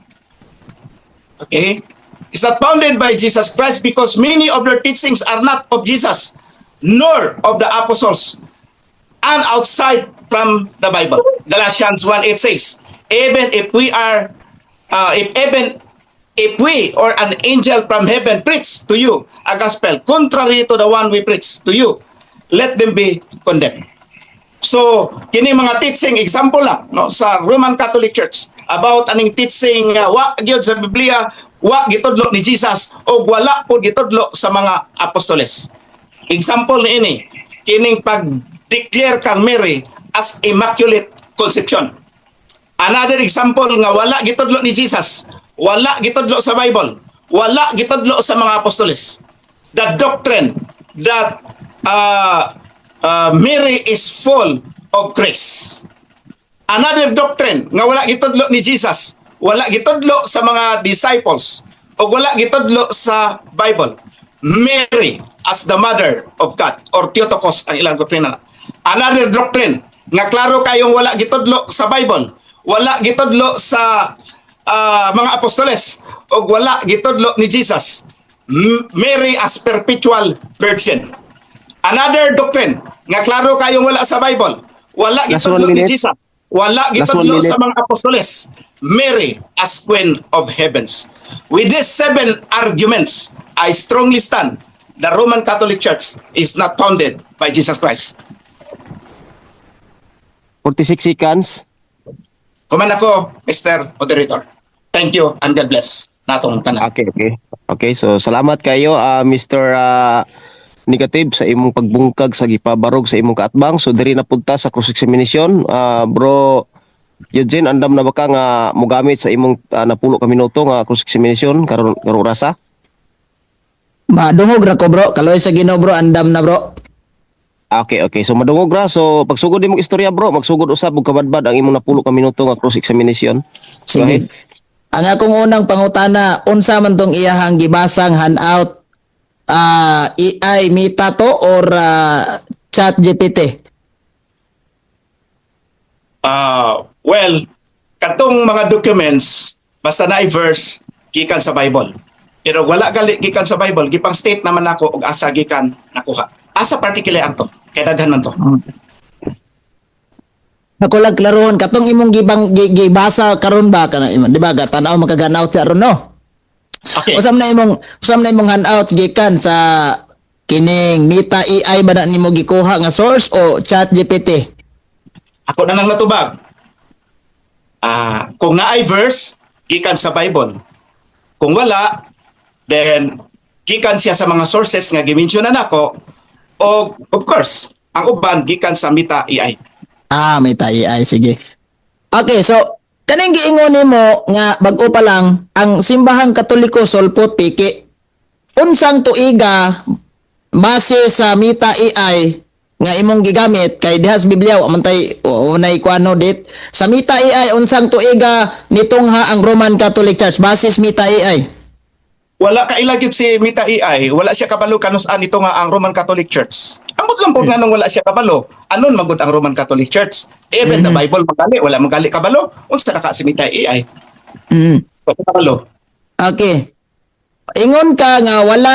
Okay? It's not founded by Jesus Christ because many of their teachings are not of Jesus nor of the apostles and outside from the Bible. Galatians 1:8 says, if even if we or an angel from heaven preach to you a gospel contrary to the one we preach to you, let them be condemned. So, kini mga teaching example lang, no, sa Roman Catholic Church about aning teaching wa gyud sa Biblia, wa gitudlo ni Jesus o wala pod gitudlo sa mga apostoles. Example niini, kining pag-declare kang Mary as Immaculate Conception. Another example nga wala gitudlo ni Jesus, wala gitudlo sa Bible, wala gitudlo sa mga apostoles. The doctrine that Mary is full of grace. Another doctrine nga wala gitudlo ni Jesus, wala gitudlo sa mga disciples, o wala gitudlo sa Bible. Mary as the mother of God or Theotokos ang ilang doktrina. Another doctrine nga klaro kayong wala gitudlo sa Bible, wala gitudlo sa mga apostoles o wala gitudlo ni Jesus. Mary as perpetual virgin. Another doctrine nga klaro kayong wala sa Bible, wala Last one gitudlo ni minute. Jesus, wala Last one gitudlo minute. sa mga apostoles. Mary as Queen of Heavens. With these seven arguments, I strongly stand the Roman Catholic Church is not founded by Jesus Christ. 46 seconds. Human ako, Mr. Moderator. Thank you and God bless natong tanan. Okay. Okay, so salamat kayo, Mr. Negative, sa imong pagbungkag sa gipabarog sa imong kaatbang. So diri na punta sa cross examination. Bro Eugene, andam na ba ka nga mogamit sa imong napulo ka minuto nga cross examination karon karong orasa? Madungog ra ko, bro. Kaloy sa Ginoo, bro, andam na, bro. Okay. So madungog ra. So pagsugod imong istorya, bro, magsugod usab og kabadbad ang imong napulo ka minuto nga cross examination. Go Sige. ahead. Ang akong unang pangutana, unsa man tong iyahang gibasang handout, AI Meta to or Chat GPT? Well, katong mga documents, basta na verse gikan sa Bible. Pero wala gali gikan sa Bible, gipang state naman nako og asa gikan nakuha. Asa particular to? Kay daghan man to. Ako lang klarohon katong imong gibasa karon ba kana imo, di ba, gatanaw makaganaw siya ron, no? Okay. Usam na imong handout gikan sa Kining Meta AI ba na nimo gikuha nga source o Chat GPT? Ako na lang natubag. Kung naay verse, gikan sa Bible. Kung wala, then gikan siya sa mga sources nga gi-mention na nako o of course, ang uban gikan sa Meta AI. Ah, Meta AI, sige. Okay, so kaning giingon nimo nga bag-o pa lang ang Simbahang Katoliko sulpot piki. Unsang tuiga base sa Meta AI nga imong gigamit, kay diha sa Biblia wa man tay unay kuano dit sa Meta AI, unsang tuiga nitungha ang Roman Catholic Church base sa Meta AI? Wala kaila gyud si Meta AI, wala siya kabalo kanus-an ito nga ang Roman Catholic Church. Ambot lang po nga nung wala siya kabalo. Anon magud ang Roman Catholic Church? Even the Bible magali, wala magali kabalo. Unsa na ka si Meta AI? Wala kabalo. Okay. Ingon ka nga wala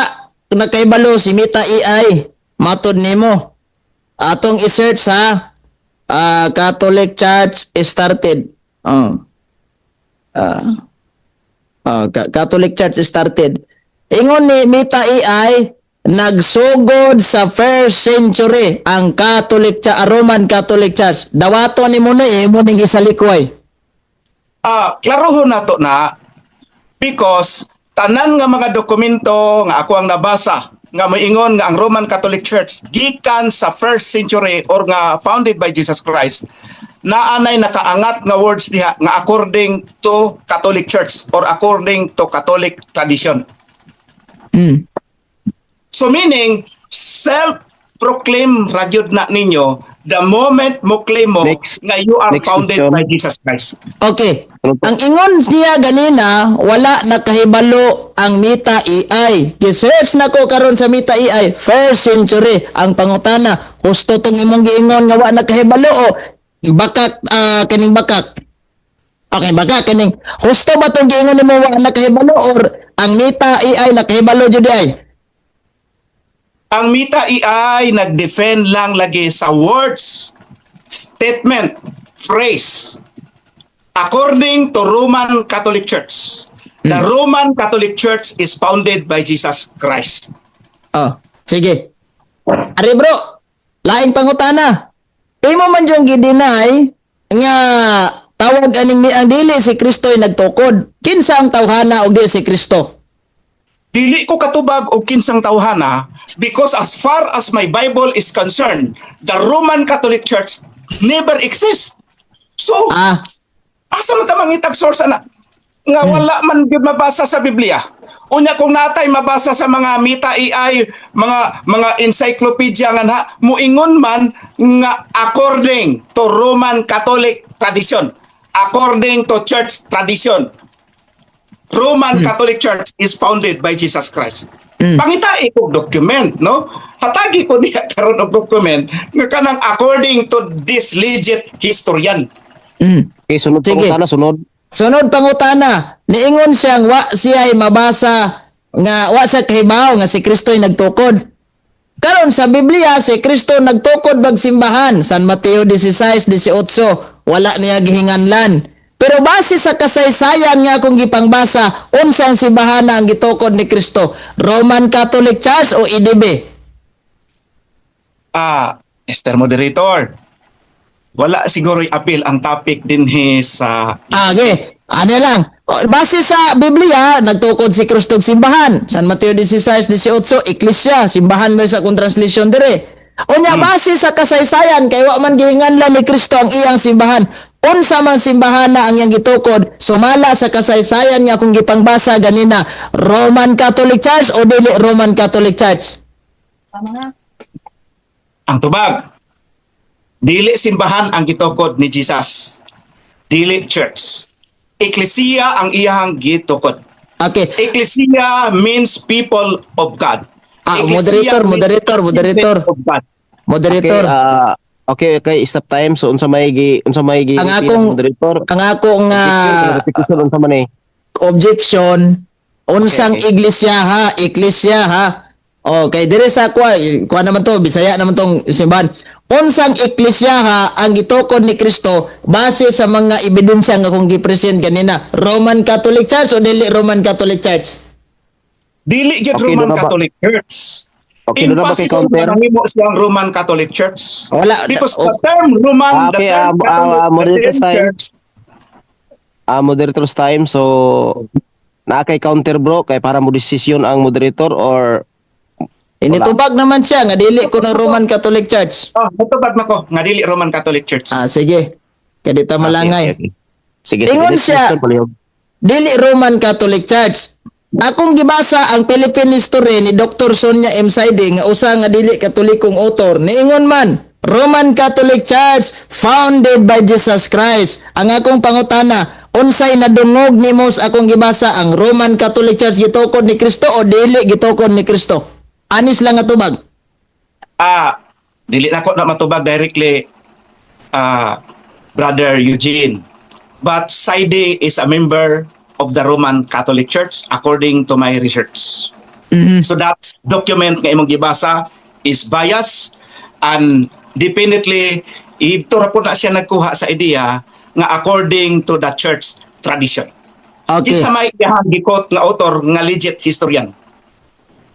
nakaibalo si Meta AI. Matod nimo. Atong i-search sa Catholic Church started. Oh. Catholic Church started. Ingon ni Meta AI, nagsugod sa first century ang Catholic Church, Roman Catholic Church. Dawato ni mo na eh, mo ning isalikway. Klarohon nato na because tanan nga mga dokumento nga ako ang nabasa nga moingon nga ang Roman Catholic Church gikan sa first century or nga founded by Jesus Christ, naanay nakaangat nga words diha nga according to Catholic Church or according to Catholic tradition. So meaning, self-proclaim ra gyud na ninyo the moment mo claim mo nga you are Next founded question. by Jesus Christ. Okay. Ano po? Ang ingon niya ganina, wala nakahibalo ang Meta AI. Gi-search na ko karon sa Meta AI, first century ang pangutana. Husto tong imong giingon nga wa nakahibalo o bakak, kaning bakak? Okay, bakak kaning husto ba tong giingon nimo wa nakahibalo or ang Meta AI nakahibalo jud ay? Ang Meta AI nag-defend lang lagi sa words, statement, phrase. According to Roman Catholic Church. The Roman Catholic Church is founded by Jesus Christ. Oh, sige. Ari bro, laing pangutana. Imo man yung gi-deny nga tawag aning ni ang dili si Kristo ay nagtukod. Kinsa ang tawhana og dili si Kristo? Dili ko katubag og kinsang tawhana because as far as my Bible is concerned, the Roman Catholic Church never exists. So, asa man ta mangitag source ana nga wala man gyud mabasa sa Biblia? Unya kung natay mabasa sa mga Meta AI, mga encyclopedia nga na muingon man nga according to Roman Catholic tradition, according to church tradition, Roman Catholic Church is founded by Jesus Christ. Pangita ko document, no? Hatagi ko niya karon og document nga kanang according to this legit historian. Okay, sunod. Sige. Pangutana, sunod. Sunod pangutana, niingon siyang wa siya ay mabasa nga wa sa kahibaw nga si Kristo ay nagtukod. Karon sa Biblia, si Kristo nagtukod bag simbahan, San Mateo 16:18, wala niya gihinganlan. Pero base sa kasaysayan nga akong gipangbasa, unsang simbahan na ang gitukod ni Kristo? Roman Catholic Church o EDB? Mr. Moderator, wala siguro appeal ang topic dinhi sa Ah, okay. Ano lang. O, base sa Biblia, nagtukod si Kristo og simbahan. San Mateo 16:18, eklesia, simbahan mo sa kung translation dire. Unya base sa kasaysayan kay wa man gihinganlan ni Kristo ang iyang simbahan. Unsa man simbahan na ang iyang gitukod sumala sa kasaysayan nga akong gipangbasa ganina, Roman Catholic Church o dili Roman Catholic Church? Ang tubag. Dili simbahan ang gitukod ni Jesus. Dili church. Eklesia ang iyang gitukod. Eklesia means people of God. Eklesia Moderator, means moderator, moderator. of God. Moderator. Okay, stop time. So unsa may gi Ang moderator? Ang akong Objection, unsa man eh? Objection, unsang iglesia ha, eklesia ha? Okay, dire sa kwa, kuha naman to, Bisaya naman tong simbahan. Unsang eklesia ha ang gitukod ni Kristo base sa mga ebidensya nga akong gipresent ganina? Roman Catholic Church o dili Roman Catholic Church? Dili gyud Okay, Roman doon na ba? Catholic Church. Okay, doon na ba kay Impossible counter? na mahimo siyang Roman Catholic Church. Wala. Because Oh, the term Roman, Ah, the okay, term Catholic, the moderator's term time. church, Moderator's time. So, naa kay counter, bro, kay para mo desisyon ang moderator or Initubag naman siya nga dili ko ng Roman Catholic Church. Oh, natubag na ko nga dili Roman Catholic Church. Ah, sige. Kaya di ta malangay. Okay. Sige, sige. Ingon Next siya. question, palihog. Dili Roman Catholic Church. Akong gibasa ang Philippine History ni Dr. Sonia M. Saide nga usa nga dili Katolikong author. Niingon man, Roman Catholic Church founded by Jesus Christ. Ang akong pangutana, unsay nadungog nimo sa akong gibasa, ang Roman Catholic Church gitukod ni Kristo o dili gitukod ni Kristo? Honest lang nga tubag. Dili na ko na matubag directly, Brother Eugene. But Saide is a member of the Roman Catholic Church according to my research. So that document nga imong gibasa is bias and definitely ito ra po na siya nagkuha sa idea nga according to the church tradition. Kinsa may iyahang gi-quote nga author nga legit historian?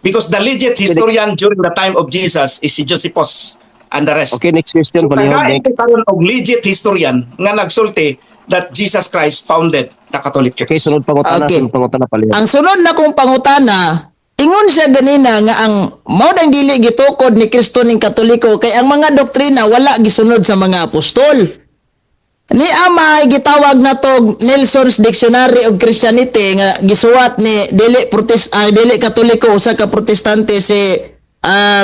Because the legit historian during the time of Jesus is si Josephus and the rest. Okay, next question, So, palihog. tagain Next. karon og legit historian nga nagsulti that Jesus Christ founded the Catholic Church. Okay, sunod pangutana, sunod pangutana, palihog. Ang sunod na kong pangutana, ingon siya ganina nga ang mao nang dili gitukod ni Kristo ning Katoliko kay ang mga doktrina wala gisunod sa mga apostol. Ni ama gitawag na to Nelson's Dictionary of Christianity nga gisuwat ni dili protest, dili Katoliko, usa ka Protestante si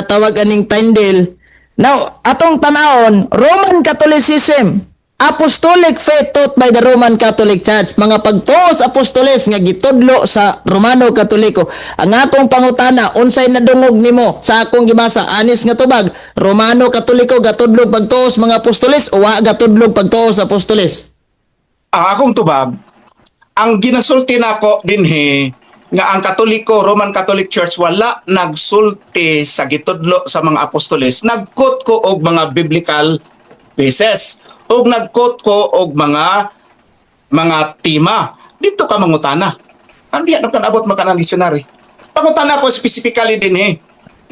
tawag aning Tyndale. Now, atong tanawon, Roman Catholicism, apostolic faith taught by the Roman Catholic Church, mga pagtuo sa apostoles nga gitudlo sa Romano Katoliko. Ang akong pangutana, unsay nadungog nimo sa akong gibasa? Honest nga tubag, Romano Katoliko gatudlo pagtuo sa mga apostoles o wa gatudlo pagtuo sa apostoles? Ang akong tubag, ang ginasulti nako dinhi nga ang Katoliko, Roman Catholic Church wala nagsulti sa gitudlo sa mga apostoles. Nag-quote ko og mga biblical basis ug nag-quote ko og mga tema. Dito ka mangutana. Ano diya kan abot maka ng dictionary? Pangutana ko specifically dinhi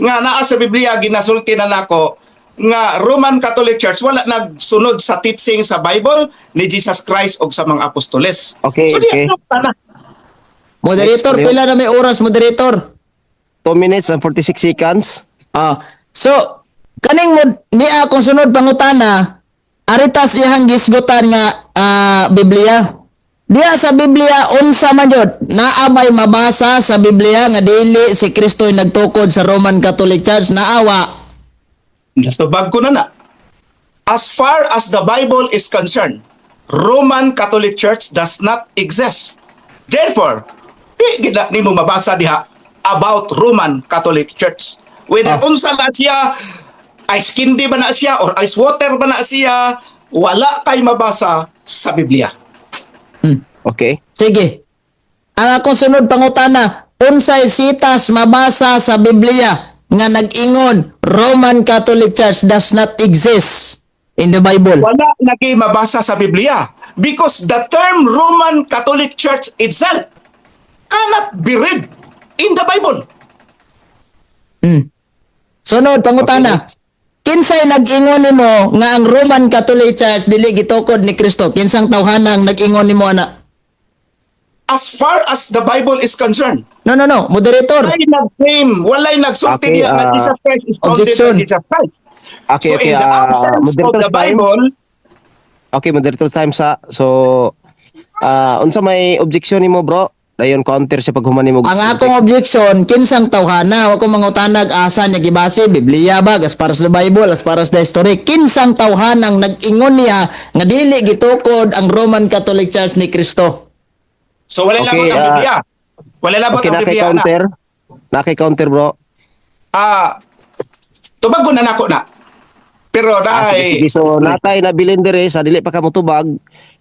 nga naa sa Biblia ginasulti na nako nga Roman Catholic Church wala nagsunod sa teaching sa Bible ni Jesus Christ og sa mga apostoles. So di ano Moderator, Next, pila na may oras, moderator? 2 minutes and 46 seconds. Ah, so kaning mo ni akong sunod pangutana, aritas iyang gisgutan nga Biblia. Diya sa Biblia, unsa man jud naa bay mabasa sa Biblia nga dili si Kristo ay nagtukod sa Roman Catholic Church? Naawa? Tubag ko na na. As far as the Bible is concerned, Roman Catholic Church does not exist. Therefore, di gid na nimo mabasa diha about Roman Catholic Church. Whether unsa na siya, ice candy ba na siya or ice water ba na siya, wala kay mabasa sa Biblia. Okay. Sige. Ang akong sunod pangutana, unsay sitas mabasa sa Biblia nga nag-ingon Roman Catholic Church does not exist in the Bible? Wala lagi mabasa sa Biblia because the term Roman Catholic Church itself cannot be read in the Bible. Sunod pangutana. Kinsay nag-ingon nimo nga ang Roman Catholic Church dili gitukod ni Kristo? Kinsang tawhanang nag-ingon nimo ana? As far as the Bible is concerned, No. Moderator. walay nag-claim, walay nagsulti diya nga Jesus Christ is founded Objection. by Jesus Christ. Okay, So okay. in the absence of Moderator's the time. Bible, Okay, moderator's time sa so unsa may objection nimo, bro? Dayon counter siya pag human nimo. Ang akong objection, kinsang tawhana, wa ko mangutanag asa niya gibase, Biblia ba, as far as the Bible, as far as the history, kinsang tawhanang nag-ingon niya nga dili gitukod ang Roman Catholic Church ni Kristo? So walay Okay, labot ang Biblia. Walay labot Okay, ang na kay Biblia na. counter. Na kay counter, bro. Tubag ko na nako na. Pero Sige, dahil sige. So natay nabilin dire sa dili pa ka motubag.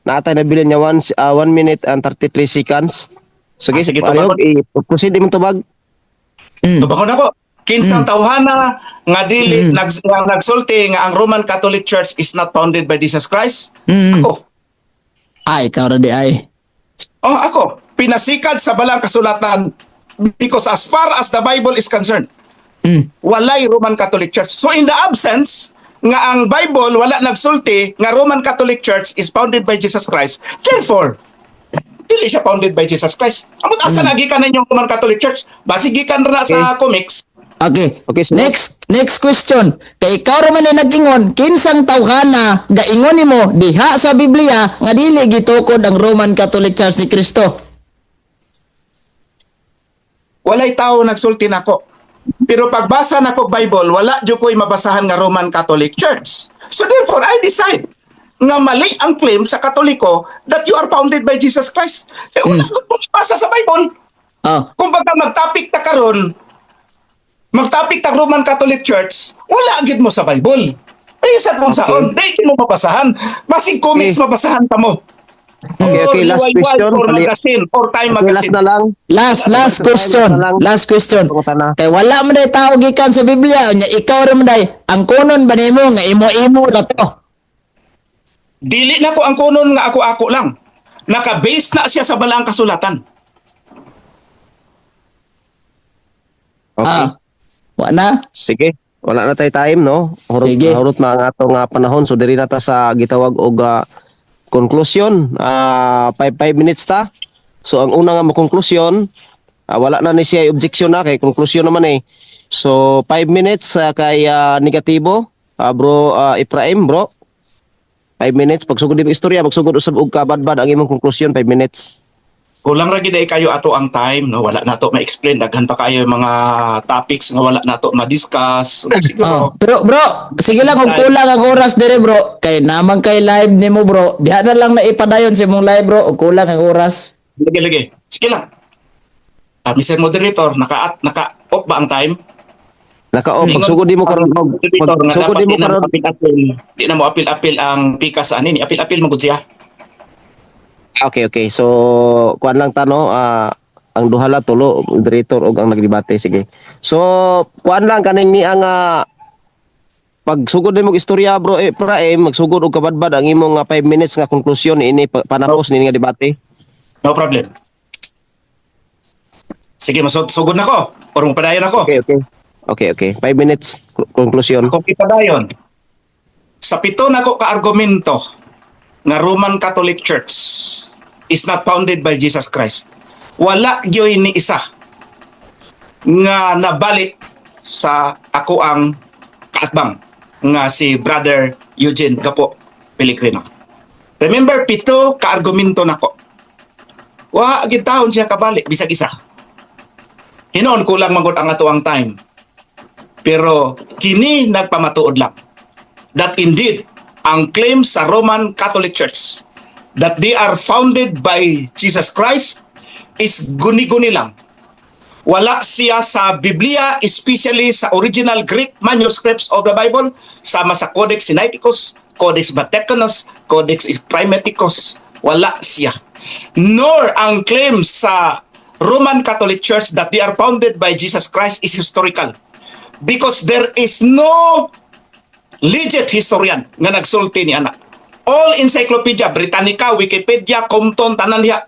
Natay nabilin niya 1 minute and 33 seconds. Sige, Sige, palihog, tubag. i-proceed imong tubag. Tubag ko nako. Kinsang tawhana nga dili nga nagsulti nga ang Roman Catholic Church is not founded by Jesus Christ? Ako. Ay, ikaw ra di ay. Oh, ako. Pinasikad sa balang kasulatan because as far as the Bible is concerned, Walay Roman Catholic Church. So in the absence nga ang Bible wala nagsulti nga Roman Catholic Church is founded by Jesus Christ, therefore, dili siya founded by Jesus Christ. Amot asa na gikan ninyong Roman Catholic Church? Basi gikan ra sa comics. Okay. Okay, so- Next question. Kay ikaw ra man ay nag-ingon, kinsang tawhana gaingon nimo diha sa Biblia nga dili gitukod ang Roman Catholic Church ni Kristo? Walay tao nagsulti nako. Pero pagbasa nako Bible, wala jud ko'y mabasahan nga Roman Catholic Church. So therefore, I decide nga mali ang claim sa Katoliko that you are founded by Jesus Christ. Eh, wala gud mong basa sa Bible. Oh. Kumbaga magtapik ta karon, magtapik ta Roman Catholic Church, wala gid mo sa Bible. Ay sa kung saon, di gid mo mabasahan. Basig comics mabasahan pa mo. Okay, Or last UIY, question. or magazine, or Time Okay, last Magazine. na lang. Last last question. Last question. Pangutana. Kay wala man day tao gikan sa Biblia, unya ikaw ra man day ang kunon ba nimo nga imo-imo ra to? Dili na ko ang kunon nga ako-ako lang. Naka-base na siya sa balaang kasulatan. Okay. Ah. Wa na. Sige. Wala na tayo time, no? Hurot, Sige. hurot na ang atong panahon. So, diri na ta sa gitawag og conclusion. 5 minutes ta. So, ang una nga mo konklusyon, wala na ni siya objection na kay conclusion naman eh. So, 5 minutes kay negatibo. Bro Ephraim, bro. 5 minutes. Pagsugod mo istorya, pagsugod usab og kabadbad ang imong konklusyon, 5 minutes. Kulang ra gid ay kayo ato ang time, no? Wala nato ma-explain, daghan pa kayo yung mga topics nga wala nato ma-discuss. Oh, Siguro pero bro, sige lang kung kulang ang oras dire, bro. Kay namang kay live nimo, bro. Diha na lang na ipadayon sa imong live, bro, og kulang ang oras. Lagi lagi. Sige lang. Mr. Moderator, naka off ba ang time? Naka-off. Pagsugod mo karon og Moderator, nga pagsugod dapat mo di na karon mo apil-apil. Di na mo apil-apil ang pikas ani ni apil-apil mo gud siya. Okay. So, kuan lang tano, ang duha la tulo, moderator og ang nagdebate, sige. So, kuan lang kaning ni ang pagsugod nimo og istorya, bro, eh, pra eh, magsugod og kabadbad ang imong 5 minutes nga konklusyon ini panapos nini nga debate. No problem. Sige, masugod na ko. Or padayon ako. Okay. Okay. 5 minutes konklusyon. Kung ipadayon, sa pito nako ka argumento nga Roman Catholic Church is not founded by Jesus Christ, wala gyoy ni isa nga nabalik sa ako ang kaatbang nga si Brother Eugene Gapo Pellegrino. Remember, pito ka-argumento nako. Wa gid taon siya kabalik bisag isa. Hinoon kulang man gud ang ato ang time. Pero kini nagpamatuod lang that indeed ang claim sa Roman Catholic Church that they are founded by Jesus Christ is guni-guni lang. Wala siya sa Biblia, especially sa original Greek manuscripts of the Bible, sama sa Codex Sinaiticus, Codex Vaticanus, Codex Primaticus, wala siya. Nor ang claim sa Roman Catholic Church that they are founded by Jesus Christ is historical. Because there is no legit historian nga nagsulti ni ana. All Encyclopedia Britannica, Wikipedia, Compton, tanan niya,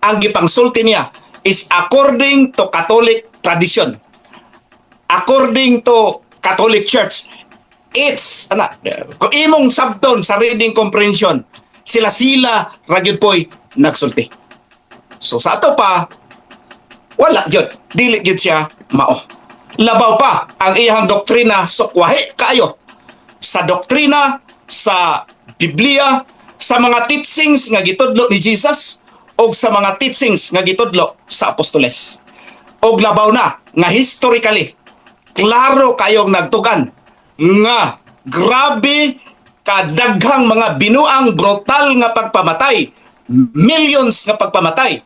ang gipangsulti niya is according to Catholic tradition. According to Catholic Church. It's, ana, kung imong sabton sa reading comprehension, sila-sila ra gyud po'y nagsulti. So sa ato pa, wala gyud, dili gyud siya mao. Labaw pa ang iyang doktrina, sukwahi kaayo sa doktrina, sa Biblia, sa mga teachings nga gitudlo ni Jesus o sa mga teachings nga gitudlo sa apostoles. Og labaw na nga historically klaro kayong nagtugan nga grabe kadaghang mga binuang brutal nga pagpamatay, millions nga pagpamatay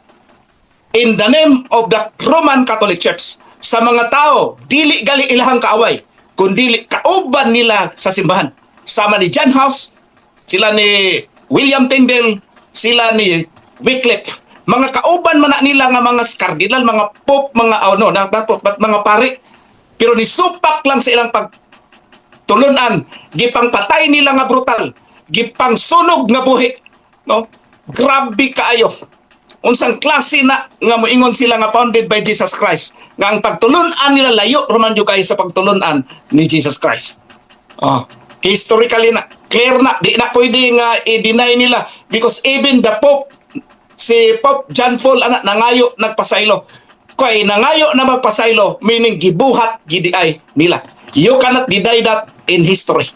in the name of the Roman Catholic Church sa mga tao dili gali ilahang kaaway kundi kauban nila sa simbahan, sama ni John Huss, sila ni William Tyndale, sila ni Wycliffe, mga kauban man na nila nga mga kardinal, mga pope, mga, oh no, not pope, but mga pari, pero nisupak lang sa ilang pag tulunan, gipangpatay nila nga brutal, gipangsunog nga buhi, no? Grabe kaayo. Unsang klase na nga moingon sila nga founded by Jesus Christ, nga ang pagtulun-an nila layo raman jud kayo sa pagtulun-an ni Jesus Christ? Oh, historically na clear na, di na pwede nga i-deny nila because even the Pope, si Pope John Paul ana, nangayo nagpasaylo. Kay nangayo na magpasaylo, meaning gibuhat gidi ay nila. You cannot deny that in history.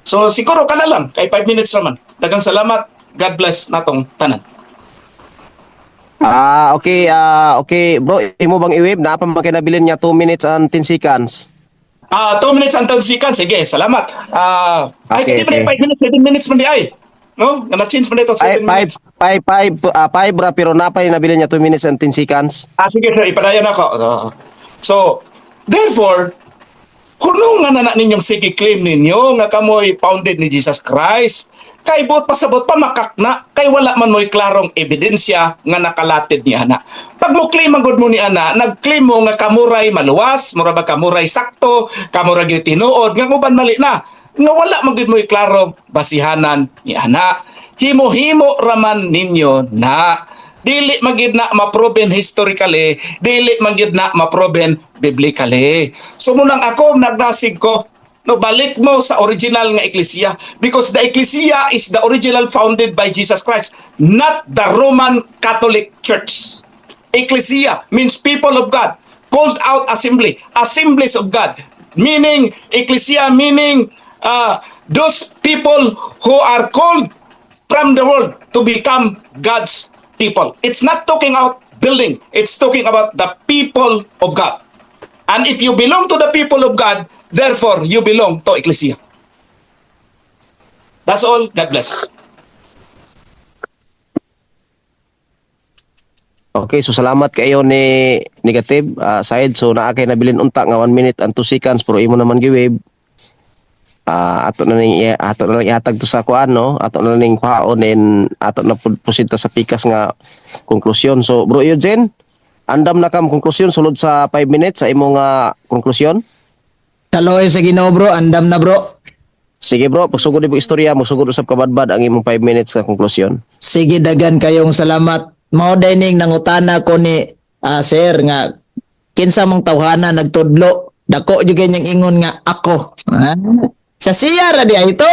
So siguro kana lang kay 5 minutes naman. Daghang salamat. God bless natong tanan. Ah, okay, ah, okay, bro, imo bang i-wave na pa man kay nabilin niya 2 minutes and 10 seconds? Ah, 2 minutes and 10 seconds. Sige, salamat. Ah, ay kini ba 5 minutes, 7 minutes man di ay. No? Nga na-change man ito 7 5 minutes. 5 5 5 ra, pero napay nabilin niya 2 minutes and 10 seconds. Ah, sige sir, ipadayon ako. So, therefore, kuno nga na ninyong sige claim ninyo nga kamoy founded ni Jesus Christ. Kay buot pasabot pa makakna kay wala man mo'y klarong ebidensya nga nakalatid ni ana. Pag mo claim ang good mo ni ana, nag-claim mo nga kamuray maluwas, mura ba kamuray sakto, kamuray gyud tinuod, nga uban mali na. Nga wala man gyud mo'y klarong basihanan ni ana. Himo-himo raman ninyo na. Dili man gyud na ma-proven historically, dili man gyud na ma-proven biblically. So munang ako nagnasig ko, no, balik mo sa original nga eklesia because the ecclesia is the original founded by Jesus Christ, not the Roman Catholic Church. Ecclesia means people of God, called out assembly, assemblies of God, meaning ecclesia meaning those people who are called from the world to become God's people. It's not talking about building, it's talking about the people of God. And if you belong to the people of God, therefore you belong to ecclesia. That's all. God bless. Okay, so salamat kayo ni negative side. So naa kay nabilin unta nga 1 minute and 2 seconds, pero imo naman gi-wave. Ato na lang ihatag to sa kuan, no. Ato na lang ning kuhaon and ato na pud proceed ta sa pikas nga konklusyon. So Bro Eugene, andam na kam konklusyon sulod sa 5 minutes sa imong konklusyon. Kaloy sa Ginoo, bro, andam na, bro. Sige bro, pagsugod mo istorya, mogsugod usab kabadbad ang imong 5 minutes nga konklusyon. Sige, dagan kayong salamat. Mao dining nangutana ko ni sir nga kinsa mong tawhana nagtudlo. Dako jud kay niyang ingon nga ako. Ah, sa siya ra di ay ito.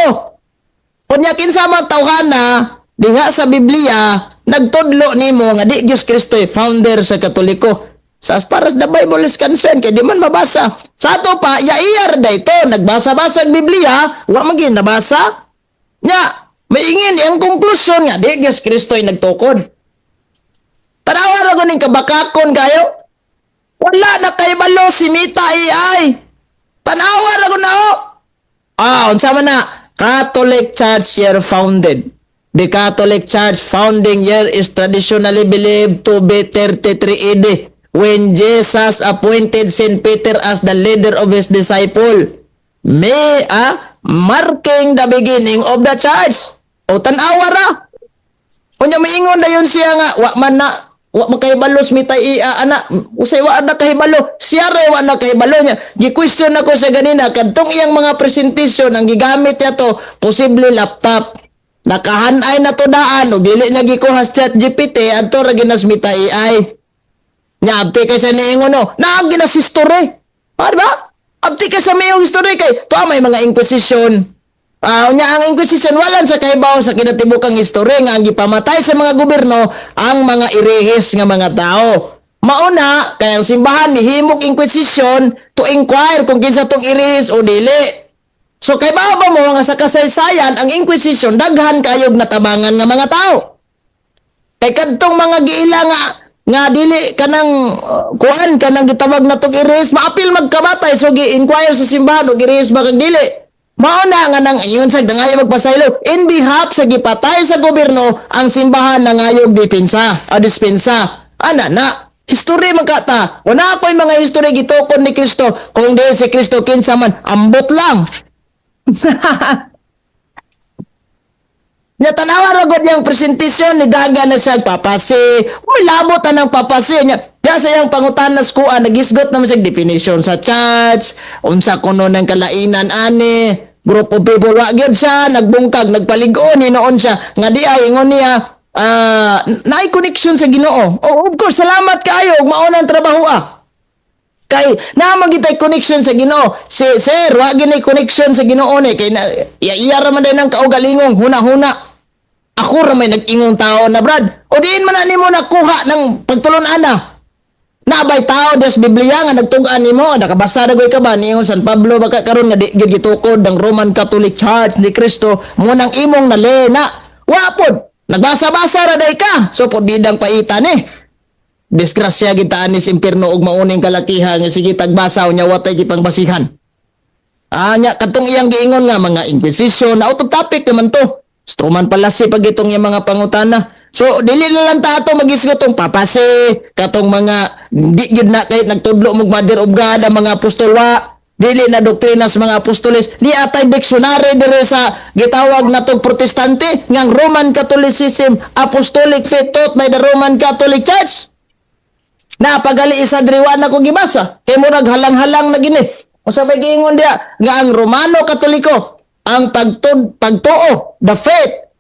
Unya kinsa man tawhana diha sa Biblia nagtudlo nimo nga di Dios Kristo founder sa Katoliko? Sa as far as the Bible is concerned, kay di man mabasa. Sa ato pa, yaiyar da ito. Nagbasa-basa ang Biblia, wa man gyud nabasa. Nya, may ingin ang konklusyon nga di Dios Kristo ay nagtukod. Tanawa ra ko ning kabakakon kayo. Wala na kay balo si Mita AI. Tanawa ra ko na oh. Ah, unsa man na? Catholic Church year founded. The Catholic Church founding year is traditionally believed to be 33 AD when Jesus appointed Saint Peter as the leader of his disciple. May marking the beginning of the church. O tanawa ra. Unya miingon dayon siya nga wa man na wa man kahibalo si Mita iya ana, usay wa na kahibalo siya ra, wa na kahibalo niya. Gi-question ako sa ganina kadtong iyang mga presentation, ang gigamit niya to posible laptop nakahanay na to daan o dili na gikuha sa Chat GPT, adto ra ginas Mita AI nya. Abti kay sa niingon, no, naa ginas history, ah, di ba? Abti kay sa mayong history kay to may mga inquisition. Ah, unya ang inquisition walan sa kahibaw sa kinatibukang history nga ang gipamatay sa mga gobyerno ang mga irehis nga mga tao. Mauna kay ang simbahan nihimok inquisition to inquire kung kinsa tong irehis o dili. So kay ba mo nga sa kasaysayan ang inquisition daghan kayog natabangan nga mga tao. Kay kadtong mga giila nga nga dili kanang kuan kanang gitawag na tong irehis, maapil magkamatay, so gi-inquire sa simbahan og irehis ba kag dili. Mao na nga nang ingon sa dangayo magpasaylo in behalf sa gipatay sa gobyerno, ang simbahan nangayog depensa, a dispensa. Ana na history man ka ta. Wala ako'y mga history gitukod ni Kristo. Kung di si Kristo, kinsa man? Ambot lang. Nya tanawa ra gud niyang presentasyon ni daga na siya papase. Uy, labot anang papase nya. Diya sa iyang pangutanas kuan nagisgot naman siya definition sa church, unsa kuno ng kalainan ani, group of people, wa gyud siya nagbungkag, nagpalig-on hinuon siya nga di ay ingon niya. Naay connection sa Ginoo. Oh, of course, salamat kaayo ug mao na ang trabaho ah. Kay naa man gitay connection sa Ginoo. Si sir, wa ginay connection sa Ginoo ni kay na, iya, iya ra man day nang kaugalingong huna-huna. Ako ra may nag-ingong tao na, Brad. O diin man na nimo nakuha ng pagtulon ana. Nabay tao des Biblia nga nagtug-an nimo, nakabasa na ka ba niingon San Pablo baka karon nga di gyud gitukod ng Roman Catholic Church ni Kristo mo nang imong nale na wa pod nagbasa-basa ra day ka, so podidang paitan eh. Disgrasya gitaan ni impierno og mauning kalakihan nga sige tagbasa, unya watay gipangbasihan. Anya katong iyang giingon nga mga inquisition, out of topic naman to. Strawman fallacy pag itong iyang mga pangutana. So dili na lang ta ato magisgot tong papacy, katong mga di gyud na kay nagtudlo mo Mother of God ang mga apostol, wa dili na doktrina sa mga apostoles ni atay dictionary dire sa gitawag natong Protestante ngang Roman Catholicism, apostolic faith taught by the Roman Catholic Church. Na pagali isa diri, wa na ko gibasa kay murag halang-halang na gini. Unsa may giingon diya nga ang Romano Katoliko ang pagtud pagtuo, the faith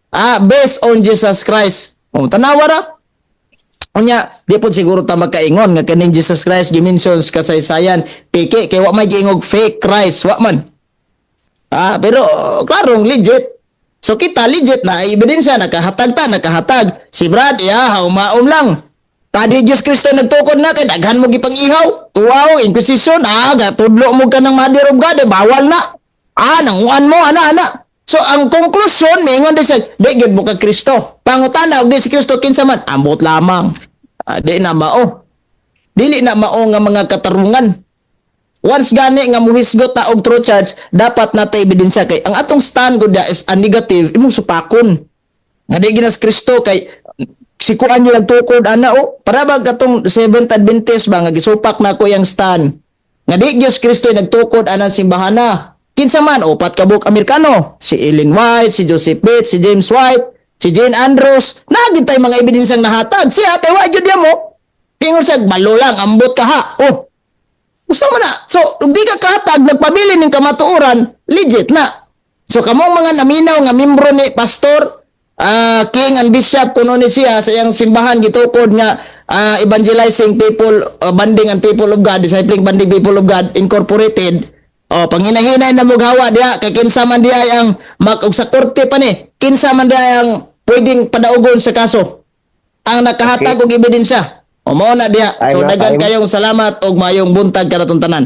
based on Jesus Christ. Oh, tanawa ra. Unya, di po siguro ta magkaingon nga kaning Jesus Christ gimension sa kasaysayan peke kay wa may giingog fake Christ, wa man. Pero klarong legit. So kita legit na ebidensya, nakahatag ta, nakahatag. Si Brad, ya, humaom lang. Kadi Diyos Kristo nagtukod na kay daghan mo gipang ihaw. Wow, inquisition, gatudlo mo ka ng Mother of God, eh, bawal na. Nanguan mo, ana, ana. So ang konklusyon, mingon di sa di gyud mo ka Kristo. Pangutana og di si Kristo kinsa man, ambot lamang. Di na mao. Dili na mao nga mga katarungan. Once gani nga muhisgot ta og true church, dapat natay ebidensya kay ang atong stand gud is a negative, imong supakon. Nga di ginas Kristo kay si kuan yo nagtukod ana o para ba katong Seventh Adventist ba nga gisupak na ko yang stand. Nga di Diyos Kristo nagtukod anang simbahan na. Kinsa man, upat ka buok Amerikano, si Ellen White, si Joseph Bates, si James White, si Jane Andrews, nagintay mga ebidensyang nahatag. Siya kay wa jud mo. Pingon sa balo lang, ambot ka ha. Oh, gusto mo na. So, ug di ka kahatag, nagpabili ng kamatuoran, legit na. So, kamong mga naminaw nga membro ni Pastor, King and Bishop, kuno ni siya sa iyang simbahan gitukod nga evangelizing people, banding and people of God, discipling banding people of God, Incorporated. Oh, panginahinay na mughawa diha kay kinsa man diha ang mag og sa korte pa ni, kinsa man diha ang pwedeng padaugon sa kaso. Ang nakahatag og ebidensya. O mao na diha. Ay, So no, daghan ay, kayong salamat og mayong buntag kanatong tanan.